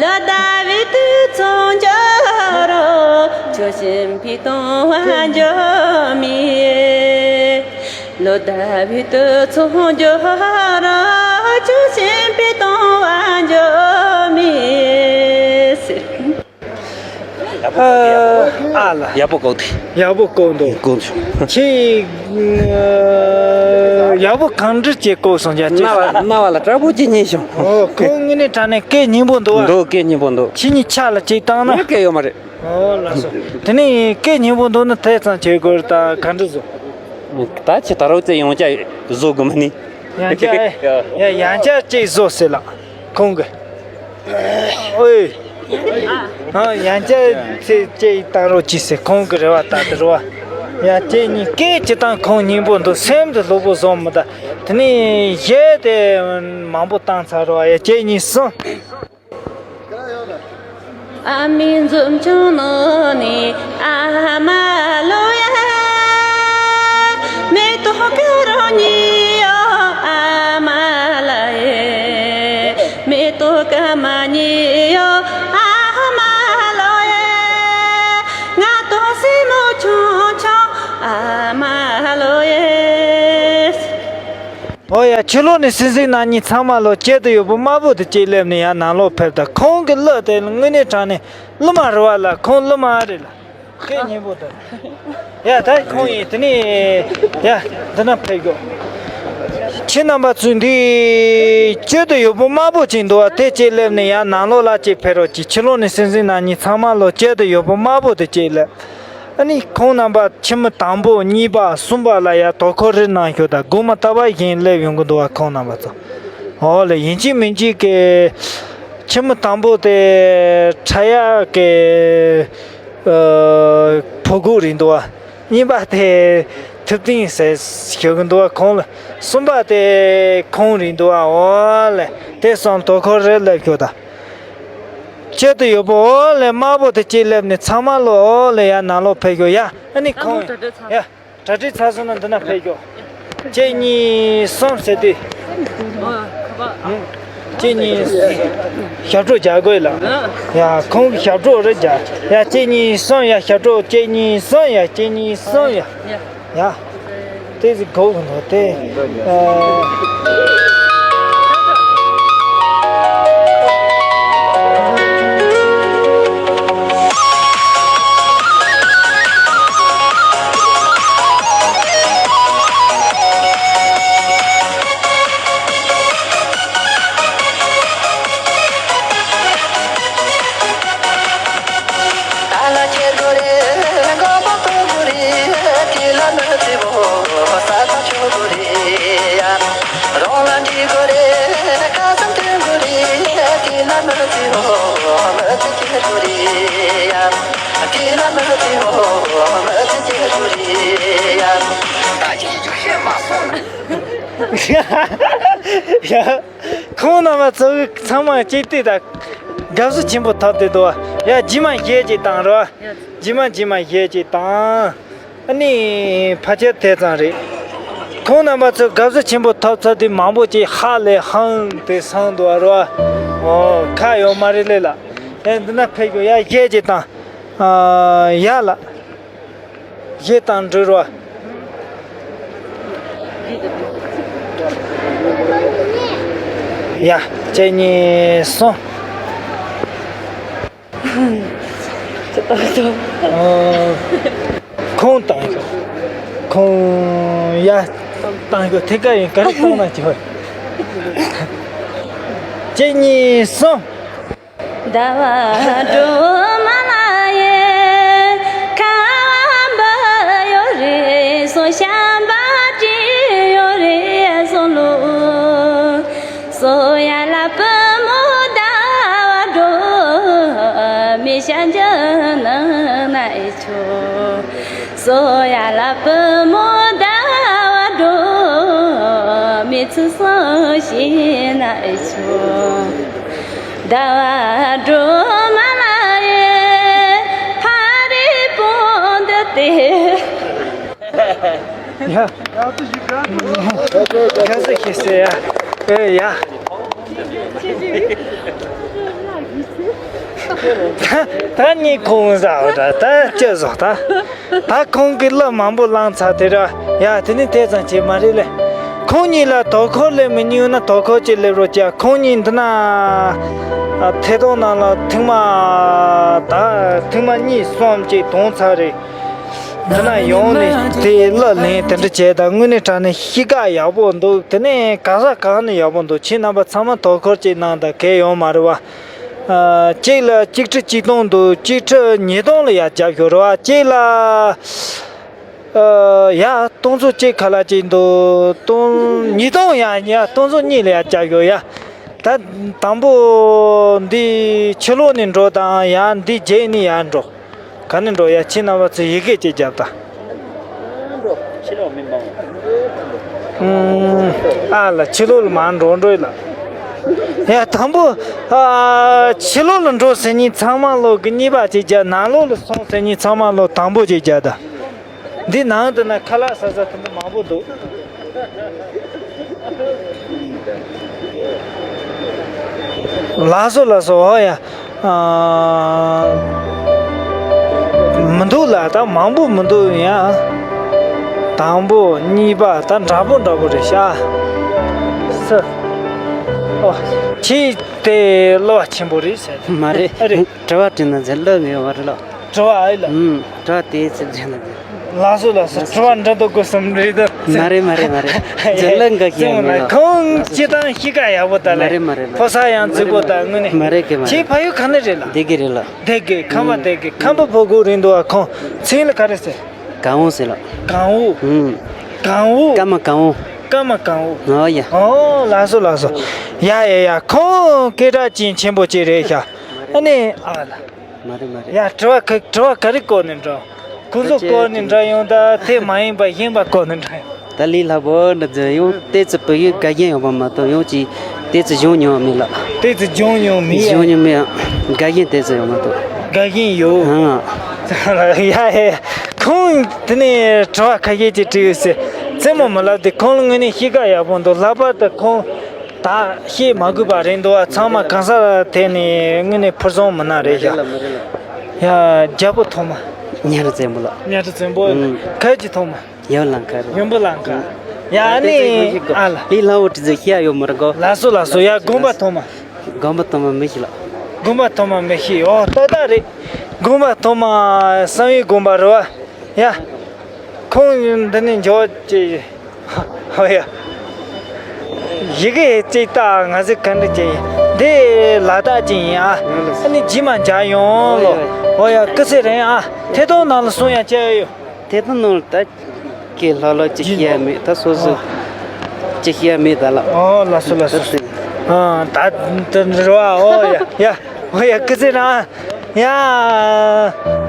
ལོ་ཟླ་བའི་དུས་ཚོད་འགྱུར་རོ། ཁྱོད་སེམས་པའི་གཏོང་བ་འགྱུར་མེད། ལོ་ཟླ་བའི་དུས་ཚོད་འགྱུར་རོ། ཁྱོད་སེམས་པའི་གཏོང་བ་འགྱུར་མེད་ཟེར། ཡག་པོ་བཀོད་འདུག་ཨ་ལ། ཡག་པོ་བཀོད་འདུག་ཡག་པོ་བཀོད་འདུག་བཀོད་འདུག་ཁྱེད་ཡག་པོ་གང་འདྲ་བྱས་བཀོད་སོང་། རྒྱ་ཆེ་རྣ་བ་རྣ་བ་ལ་དྲག་པོ་ཅིག་སྙན་བྱུང་། ཨོ་ཁོང་དངོས་གནས་དྲང་གནས་སྐད་སྙན་པོ་འདུག་ཨ། འདུག་སྐད་སྙན་པོ་འདུག་ཁྱེད་གཉིས་ཆ་ལ་གཅིག་བཏང་ན། ངས་སྐད་ཡོད་མ་རེད། ཨོ་ལགས་སོ། དེ་ནས་སྐད་སྙན་པོ་འདུག་ན་དེ་ཙམ་བྱེད་དགོས་རེད། ད་ག་འདྲ་བཟོ། ད་ཁྱེད་ད་རོགས་ཚེ་ཡང་བསྐྱར་བཟོ་དགོས་མ་ནི། ཡང་བསྐྱར་ཡ་ཡང་བསྐྱར་གཅིག་བཟོ་ཟེར་ལགས་ཁོང་གིས། ཨོའི། ཨ་ཡང་བསྐྱར་ཚེ་གཅིག་བཏང་རོགས་གྱིས་ཟེར་ཁོང་གི་རེ་བ་ད་དེ་རེད་བ། ཡ་གཅིག་གཉིས་སྐད་ཅིག་བཏང་། ཁོང་སྙན་པོ་འདུག་སེམས་དེ་སློབ་པོ་བཟོ་མི་ད། དེ་ནས་གཞས་དེ་མང་པོ་བཏང་ཚར་རེད་བ། ཡ་གཅིག་གཉིས་གསུམ། ཨ་མའི་འཛུམ་ཆུང་ནང་ནས་ཨ་མ་ལོ་ཡ། མེ་ཏོག་དཀར་རོ་ཉིད་ཡོད་ཨ་མ་ལ་ཡེ། མེ་ཏོག་སྐར་མ་ཉིད་ཡོད་ཨ་མ་ལོ་ཡེ། ང་དང་སྲིང་མོ་ཆུང་ཆུང་ཨ་མ་ལོ་ཡེ། ཨོ་ཡ། ཕྱི་ལོགས་ནས་སྲིད་འཛིན་རྣམ་གཉིས་ཚང་མ་ལོ། དཀྱིལ་དུ་ཡོད་པོ་དམར་པོ་དེ་གཅིག་སླེབས་ནས་ཡར་ནང་ལོགས་ཕེབས་དང་། ཁོང་གི་གླུ་དེ་དངོས་གནས་དྲང་གནས་གླུ་མ་རེད་བ་ལགས། ཁོང་གླུ་མ་རེད་ལགས། སྐད་སྙན་པོ་དང་། ཡ་ད་ཁོང་ཡིན། དེ་ནས་ཡ་འདི་ན་ཕེབས་དགོས། ཁྱེད་རྣམ་པ་ཚོས་འདི་དཀྱིལ་དུ་ཡོད་པོ་དམར་པོ་གཅིག་འདུག་བ། དེ་གཅིག་སླེབས་ནས་ཡར་ནང་ལོགས་ལ་གཅིག་ཕེབས་རོགས་གྱིས། ཕྱི་ལོགས་ནས་སྲིད་འཛིན་རྣམ་གཉིས་ཚང་མ་ལོ། དཀྱིལ་དུ་ཡོད་པོ་དམར་པོ་དེ་གཅིག་སླེབས། ཨ་ནི་ཁོང་རྣམ་པ་ཁྱིམ་མི་དང་པོ་གཉིས་པ་གསུམ་པ་ལ་ཡ་དོ་ཁོ་རེ་གནང་ཤོག་དང་། སྒོ་མ་ལྟ་བ་བཞིན་སླེབས་ཡོང་གི་འདུག་བ། ཁོང་རྣམ་པ་ཚོ། འོ་ལེ། ཡིན་གཅིག་མིན་གཅིག་གི་ཁྱིམ་མི་དང་པོ་དེ་ཁྲ་ཡག་གི་ཨ་ཕོ་རྒོད་རེད་འདུག་བ། གཉིས་པ་དེ་ཐུབ་བསྟན་ཟེར་ཞུ་གི་འདུག་བ། ཁོང་ལ། གསུམ་པ་དེ་ཁོང་རེད་འདུག་བ། འོ་ལེ། དེ་གསུམ་དོ་ཁོ་རེ་སླེབས་ཤོག་དང་། དཀྱིལ་དུ་ཡོད་པོ། འོ་ལེ། དམར་པོ་དེ་གཅིག་སླེབས་ནས་ཚང་མ་ལོ། འོ་ལེ། ཡར་ནང་ལོགས་ཕེབས་ཤོག་ཡ། ཨ་ནི་ཁོང་། ཨ་ནི་ད་ལྟ་ཚར། ཡ། གྲ་སྒྲིག་ཚར་སོང་ན་འདི་ན་ཕེབས་ཤོག་གཅིག་གཉིས་གསུམ་ཟེར་དུས། གཅིག་གཉིས། ཞབས་བྲོ་རྒྱག་དགོས་ལ། ཡ་ཁོང་གི་ཞབས་བྲོ་རེ་རྒྱག་ཡ་གཅིག་གཉིས་གསུམ་ཡ། ཞབས་བྲོ་གཅིག་གཉིས་གསུམ་ཡ། གཅིག་གཉིས་གསུམ་ཡ། ཡ། དེ་ཟིག་གོ་གི་འདུག་དེ། ཨ། ཡ། ཁོང་རྣམ་པ་ཚོ་ཚང་མ་གཅིག་བལྟས་དང་། དགའ་བསུ་ཆེན་པོ་ཐོབ་བསྡད་འདུག་བ། ཡ་རྗེས་མ་གཞས་ཅིག་བཏང་རོགས། རྗེས་མ་རྗེས་མ་གཞས་ཅིག་བཏང་། ཨ་ནི་ཕལ་ཆེར་དེ་ཙམ་རེད། ཁོང་རྣམ་པ་ཚོ་དགའ་བསུ་ཆེན་པོ་ཐོབ་ཚར་དུས་མང་པོ་ཅིག་ཧ་ལས་ཧང་དེ་སང་འདུག་བ་རོ། ཨོ་ཁ་ཡོད་མ་རེད་ལེ་ལ། ཨེ་འདི་ན་ཕེབས་དགོས། ཡ་གཞས་ཅིག་བཏང་། ཨ་ཡ་ལ། གཞས་བཏང་འགྲོ་རོགས། ཡ་གཅིག་གཉིས་གསུམ། ཁོང་བཏང་ཤོག་ཁོང་ཡ་བཏང་ཤོག་ཐད་ཀ་ཡིན་ག་རེ་བཏང་ན་ཅི་ཧོ། གཅིག་གཉིས་གསུམ། ཟླ་བ་སྒྲོལ་མ་ལ་ཡེ་ཁ་བ་འབབ་ཡོད་རེད། བསོད་ཡར་ལ་པུས་མོ་ཟླ་བ་སྒྲོན་མེ། ཞབས་འཇམ་ནང་ན་ཨེ་ཆོ། བསོད་ཡར་ལ་པུས་མོ་ཟླ་བ་སྒྲོན་མེ། ཚུལ་བཟང་ཞིག་ན་ཨེ་ཆོ། ཟླ་བ་སྒྲོན་མ་ལ་ཡེ། ཕ་རི་སྤུན་ཟླ་དེ། ཡ། ག་ཚོད་ཤེས་ཟེར་ཡ། ཨེ་ཡ། ད་ད་གཉིད་ཁུག་ཟ་འོ། ད་ད་ཅི་བཟོ། ད་ད་ཁོང་གིས་གླུ་མང་པོ་བླངས་ཚར་དེ་ར། ཡ་དེ་ནི་དེ་ཙམ་བྱེད་མ་རེད་ལེ། ཁོང་གཉིས་ལ་དོ་ཁུར་སླེབས་མི་ཉན་ན་དོ་ཁུར་ཅིག་སླེབས་རོགས་བྱ། ཁོང་གཉིས་འདི་ན་ཐད་གཏོང་ནང་ལ་ཐེངས་མ་ད་ཐེངས་མ་གཉིས་གསུམ་ཅིག་གཏོང་ཚར་རེད། འདི་ན་ཡོང་ནས་དེ་གླུ་ལེན་དེ་འདྲ་བྱས། ད་དངོས་གནས་དྲང་གནས་གཤིས་ཀ་ཡག་པོ་འདུག་དེ་ནས་ག་ས་གང་ནས་ཡག་པོ་འདུག་ཁྱེད་རྣམ་པ་ཚང་མ་དོ་ཁུར་ཅིག་གནང་དང་། གལ་ཡོང་མ་རེད་བ། ཨ། གཅིག་ལ་གཅིག་ཁྲི་གཅིག་སྟོང་འདུག་གཅིག་ཁྲི་ཉིས་སྟོང་ལ་ཡར་རྒྱབ་ཤོག་རེད་བ། གཅིག་ལ་ཨ་ཡ་སྟོང་ཚོ་གཅིག་ཁ་ལ་གཅིག་འདུག་སྟོང་ཉིས་སྟོང་ཡ། ཡ་སྟོང་ཚོ་གཉིས་ལ་ཡར་རྒྱབ་ཤོག་ཡ། ད་དང་པོ་འདི་ཕྱི་ལོགས་ནས་འགྲོ་དང་། ཡ་འདི་བརྒྱུད་ནས་ཡར་འགྲོ། ག་ནས་འགྲོ་ཡ། ཁྱེད་རྣམ་པ་ཚོས་ཡི་གེ་ཅིག་རྒྱབ་དང་། ཕྱི་ལོགས་མི་མང་། ཨུམ། ཨ་ལ་ཕྱི་ལོགས་ལ་མར་འགྲོ་འགྲོ་ཡ་ལ། ཡ་དང་པོ་ཨ་ཕྱི་ལོགས་ལ་འགྲོ་ཟེར་མཁན་ཚང་མ་ལོ་གི་གཉིས་པ་ཅིག་རྒྱབ། ནང་ལོགས་ལ་སོང་ཟེར་མཁན་ཚང་མ་ལོ་དང་པོ་ཅིག་རྒྱབ་དང་། འདི་ནང་དུ་ན་ཁ་ལག་ཟ་ས་དེ་འདྲ་མང་པོ་འདུག་ལགས་སོ་ལགས་སོ། འོ་ཡ། ཨ། མི་འདུག་ལ། ད་མང་པོ་མི་འདུག་ཡ། དང་པོ་གཉིས་པ་ད་འདྲ་པོ་འདྲ་པོ་རེད་ཤག་སི། ཨོ། ཁྱེད་དེ་གླུ་བ་ཆེན་པོ་རེད་ཟེར། མ་རེད། ཨ་རེད། དྲི་བ་དྲིས་ན་ཟེར་གླུ་ངེས་པ་རེད་ལགས། དྲི་བ་ཨེ་ལ། ཨུམ། དྲི་བ་དེ་ཚིག་རྒྱན་ལ། ལགས་སོ་ལགས་སོ། དྲི་བ་འདྲི་འདུག་དགོས་བསམ་རེད་ད། མ་རེད་མ་རེད་མ་རེད། རྒྱུན་ལ་འགའ་ཤས་ཡང་མེད་ལགས། ཁོང་སྤྱི་བཏང་གཤིས་ཀ་ཡག་པོ་ད་ལས། མ་རེད་མ་རེད་མ་རེད། ཕོ་གསར་ཡང་རྫིག་པོ་ད་དངོས་གནས། མ་རེད་གི་མ་རེད། ཁྱེད་ཕ་ཡུལ་ག་ནས་རེད་ལགས། སྡེ་དགེ་རེད་ལགས། སྡེ་དགེ་ཁམས་པ། སྡེ་དགེ་ཁམས་པ་ཕོ་རྒོད་རེད་འདུག་ཨ། ཁོང་མཚན་ལ་ག་རེ་ཟེར། གང་བོ་ཟེར་ལགས། གང་བོ། ཨུམ། གང་བོ། ཀརྨ་གང་བོ། ཀརྨ་གང་བོ། ཨོ་ཡ། ཨོ་ལགས་སོ་ལགས་སོ། ཡ་ཡ་ཡ། ཁོང་སྐད་གྲགས་ཅན་ཆེན་པོ་ཅིག་རེད་ཤག་ཨ་ནི་ཨ་ལ། མ་རེད་མ་རེད། ཡ་དྲི་བ་ག་དྲི་བ་ག་རེ་བཀོད་ནས་འགྲོ། ཁོ་ཚོ་བཀོད་ནས་འགྲོ་ཡོང་ད། དེ་མ་ཡིན་པ་གཞན་པ་བཀོད་ནས་འགྲོ་ཡོང་། ད་ལས་སླ་པོ་འདྲ་ཟེར་ཡོང་། ཏོག་ཙམ་བོད་ཡིག་དགའ་ཞེན་ཡོད་པ་མ་གཏོགས་ཡང་ཅིག་ཏོག་ཙམ་སྦྱོང་མྱོང་མེད་ལགས། ཏོག་ཙམ་སྦྱོང་མྱོང་མེད་ཡ། སྦྱོང་མྱོང་མེད་ཡ། དགའ་ཞེན་ཏོག་ཙམ་ཡོད་མ་གཏོགས། དགའ་ཞེན་ཡོད། ཨང་། ཡ་ཧེ། ཁོང་དེ་ནས་དྲི་བ་ཁ་ཤས་ཅིག་དྲིས་ཡོད་ཟེར། རྩེད་མོ་མི་ལབ་དེ། ཁོང་ལ་དངོས་གནས་གཤིས་ཀ་ཡག་པོ་འདུག་ལྷག་པར་དུ་ཁོང་ད་བཤད་མ་དགོས་པ་རེད་འདུག་ཨ། ཚང་མ་གང་ས་ཐད་ནས་དངོས་གནས་ཕུན་སུམ་མི་ན་རེད་ཤག་ཡ་རྒྱལ་པོ་ཐོག་མ། གཉའ་ཁྲི་བཙན་པོ་ལགས། གཉའ་ཁྲི་བཙན་པོ། ཨང་། ཁ་ཅིག་ཐོག་མ། ཡོན་ལང་ཁ་རེད། ཡོན་པོ་ལང་ཁ། ཡ་ཨ་ནི་ཨ་ལ། ལི་ལྷ་བོ་དྲི་ཟེར་ཤེས་ཡ་ཡོད་མ་རེད་གོ། ལགས་སོ་ལགས་སོ། ཡ་དགོན་པ་ཐོག་མ། དགོན་པ་ཐོག་མ་མི་ཤེས་ལགས། དགོན་པ་ཐོག་མ་མི་ཤེས། ཨོ་ཏག་ཏག་རེད། དགོན་པ་ཐོག་མ་བསམ་ཡས་དགོན་པ་རེད་བ། ཡ། ཁོང་འདི་ནས་འཇོག་ཅིག་ཨོ་ཡ། ཡི་གེ་ཅིག་ལྟ། ང་ཚོས་ག་འདྲ་ཅིག་ཡིན། འདི་ལ་དྭགས་ཅིག་ཡིན་ཨ། ཨ་ནི་རྗེས་མ་མཇལ་ཡོང་ལོ། ཨོ་ཡ། སྐུ་ཚེ་རིང་ཨ། ཐད་གཏོང་ནང་ལ་གསུང་ཡ་ཅི་ཡོད། ཐད་གཏོང་ནང་ལ་ད་ཀྱི་ལྷག་ལྷག་ཅིག་ཤེས་ཡ་མེད། ད་སོ་སོ་ཅིག་ཤེས་ཡ་མེད་ད་ལགས། ཨོ་ལགས་སོ་ལགས་སོ། ཨ་ད་ད་རེད་བ། ཨོ་ཡ་ཡ། ཨོ་ཡ། སྐུ་ཚེ་རིང་ཨ། ཡ།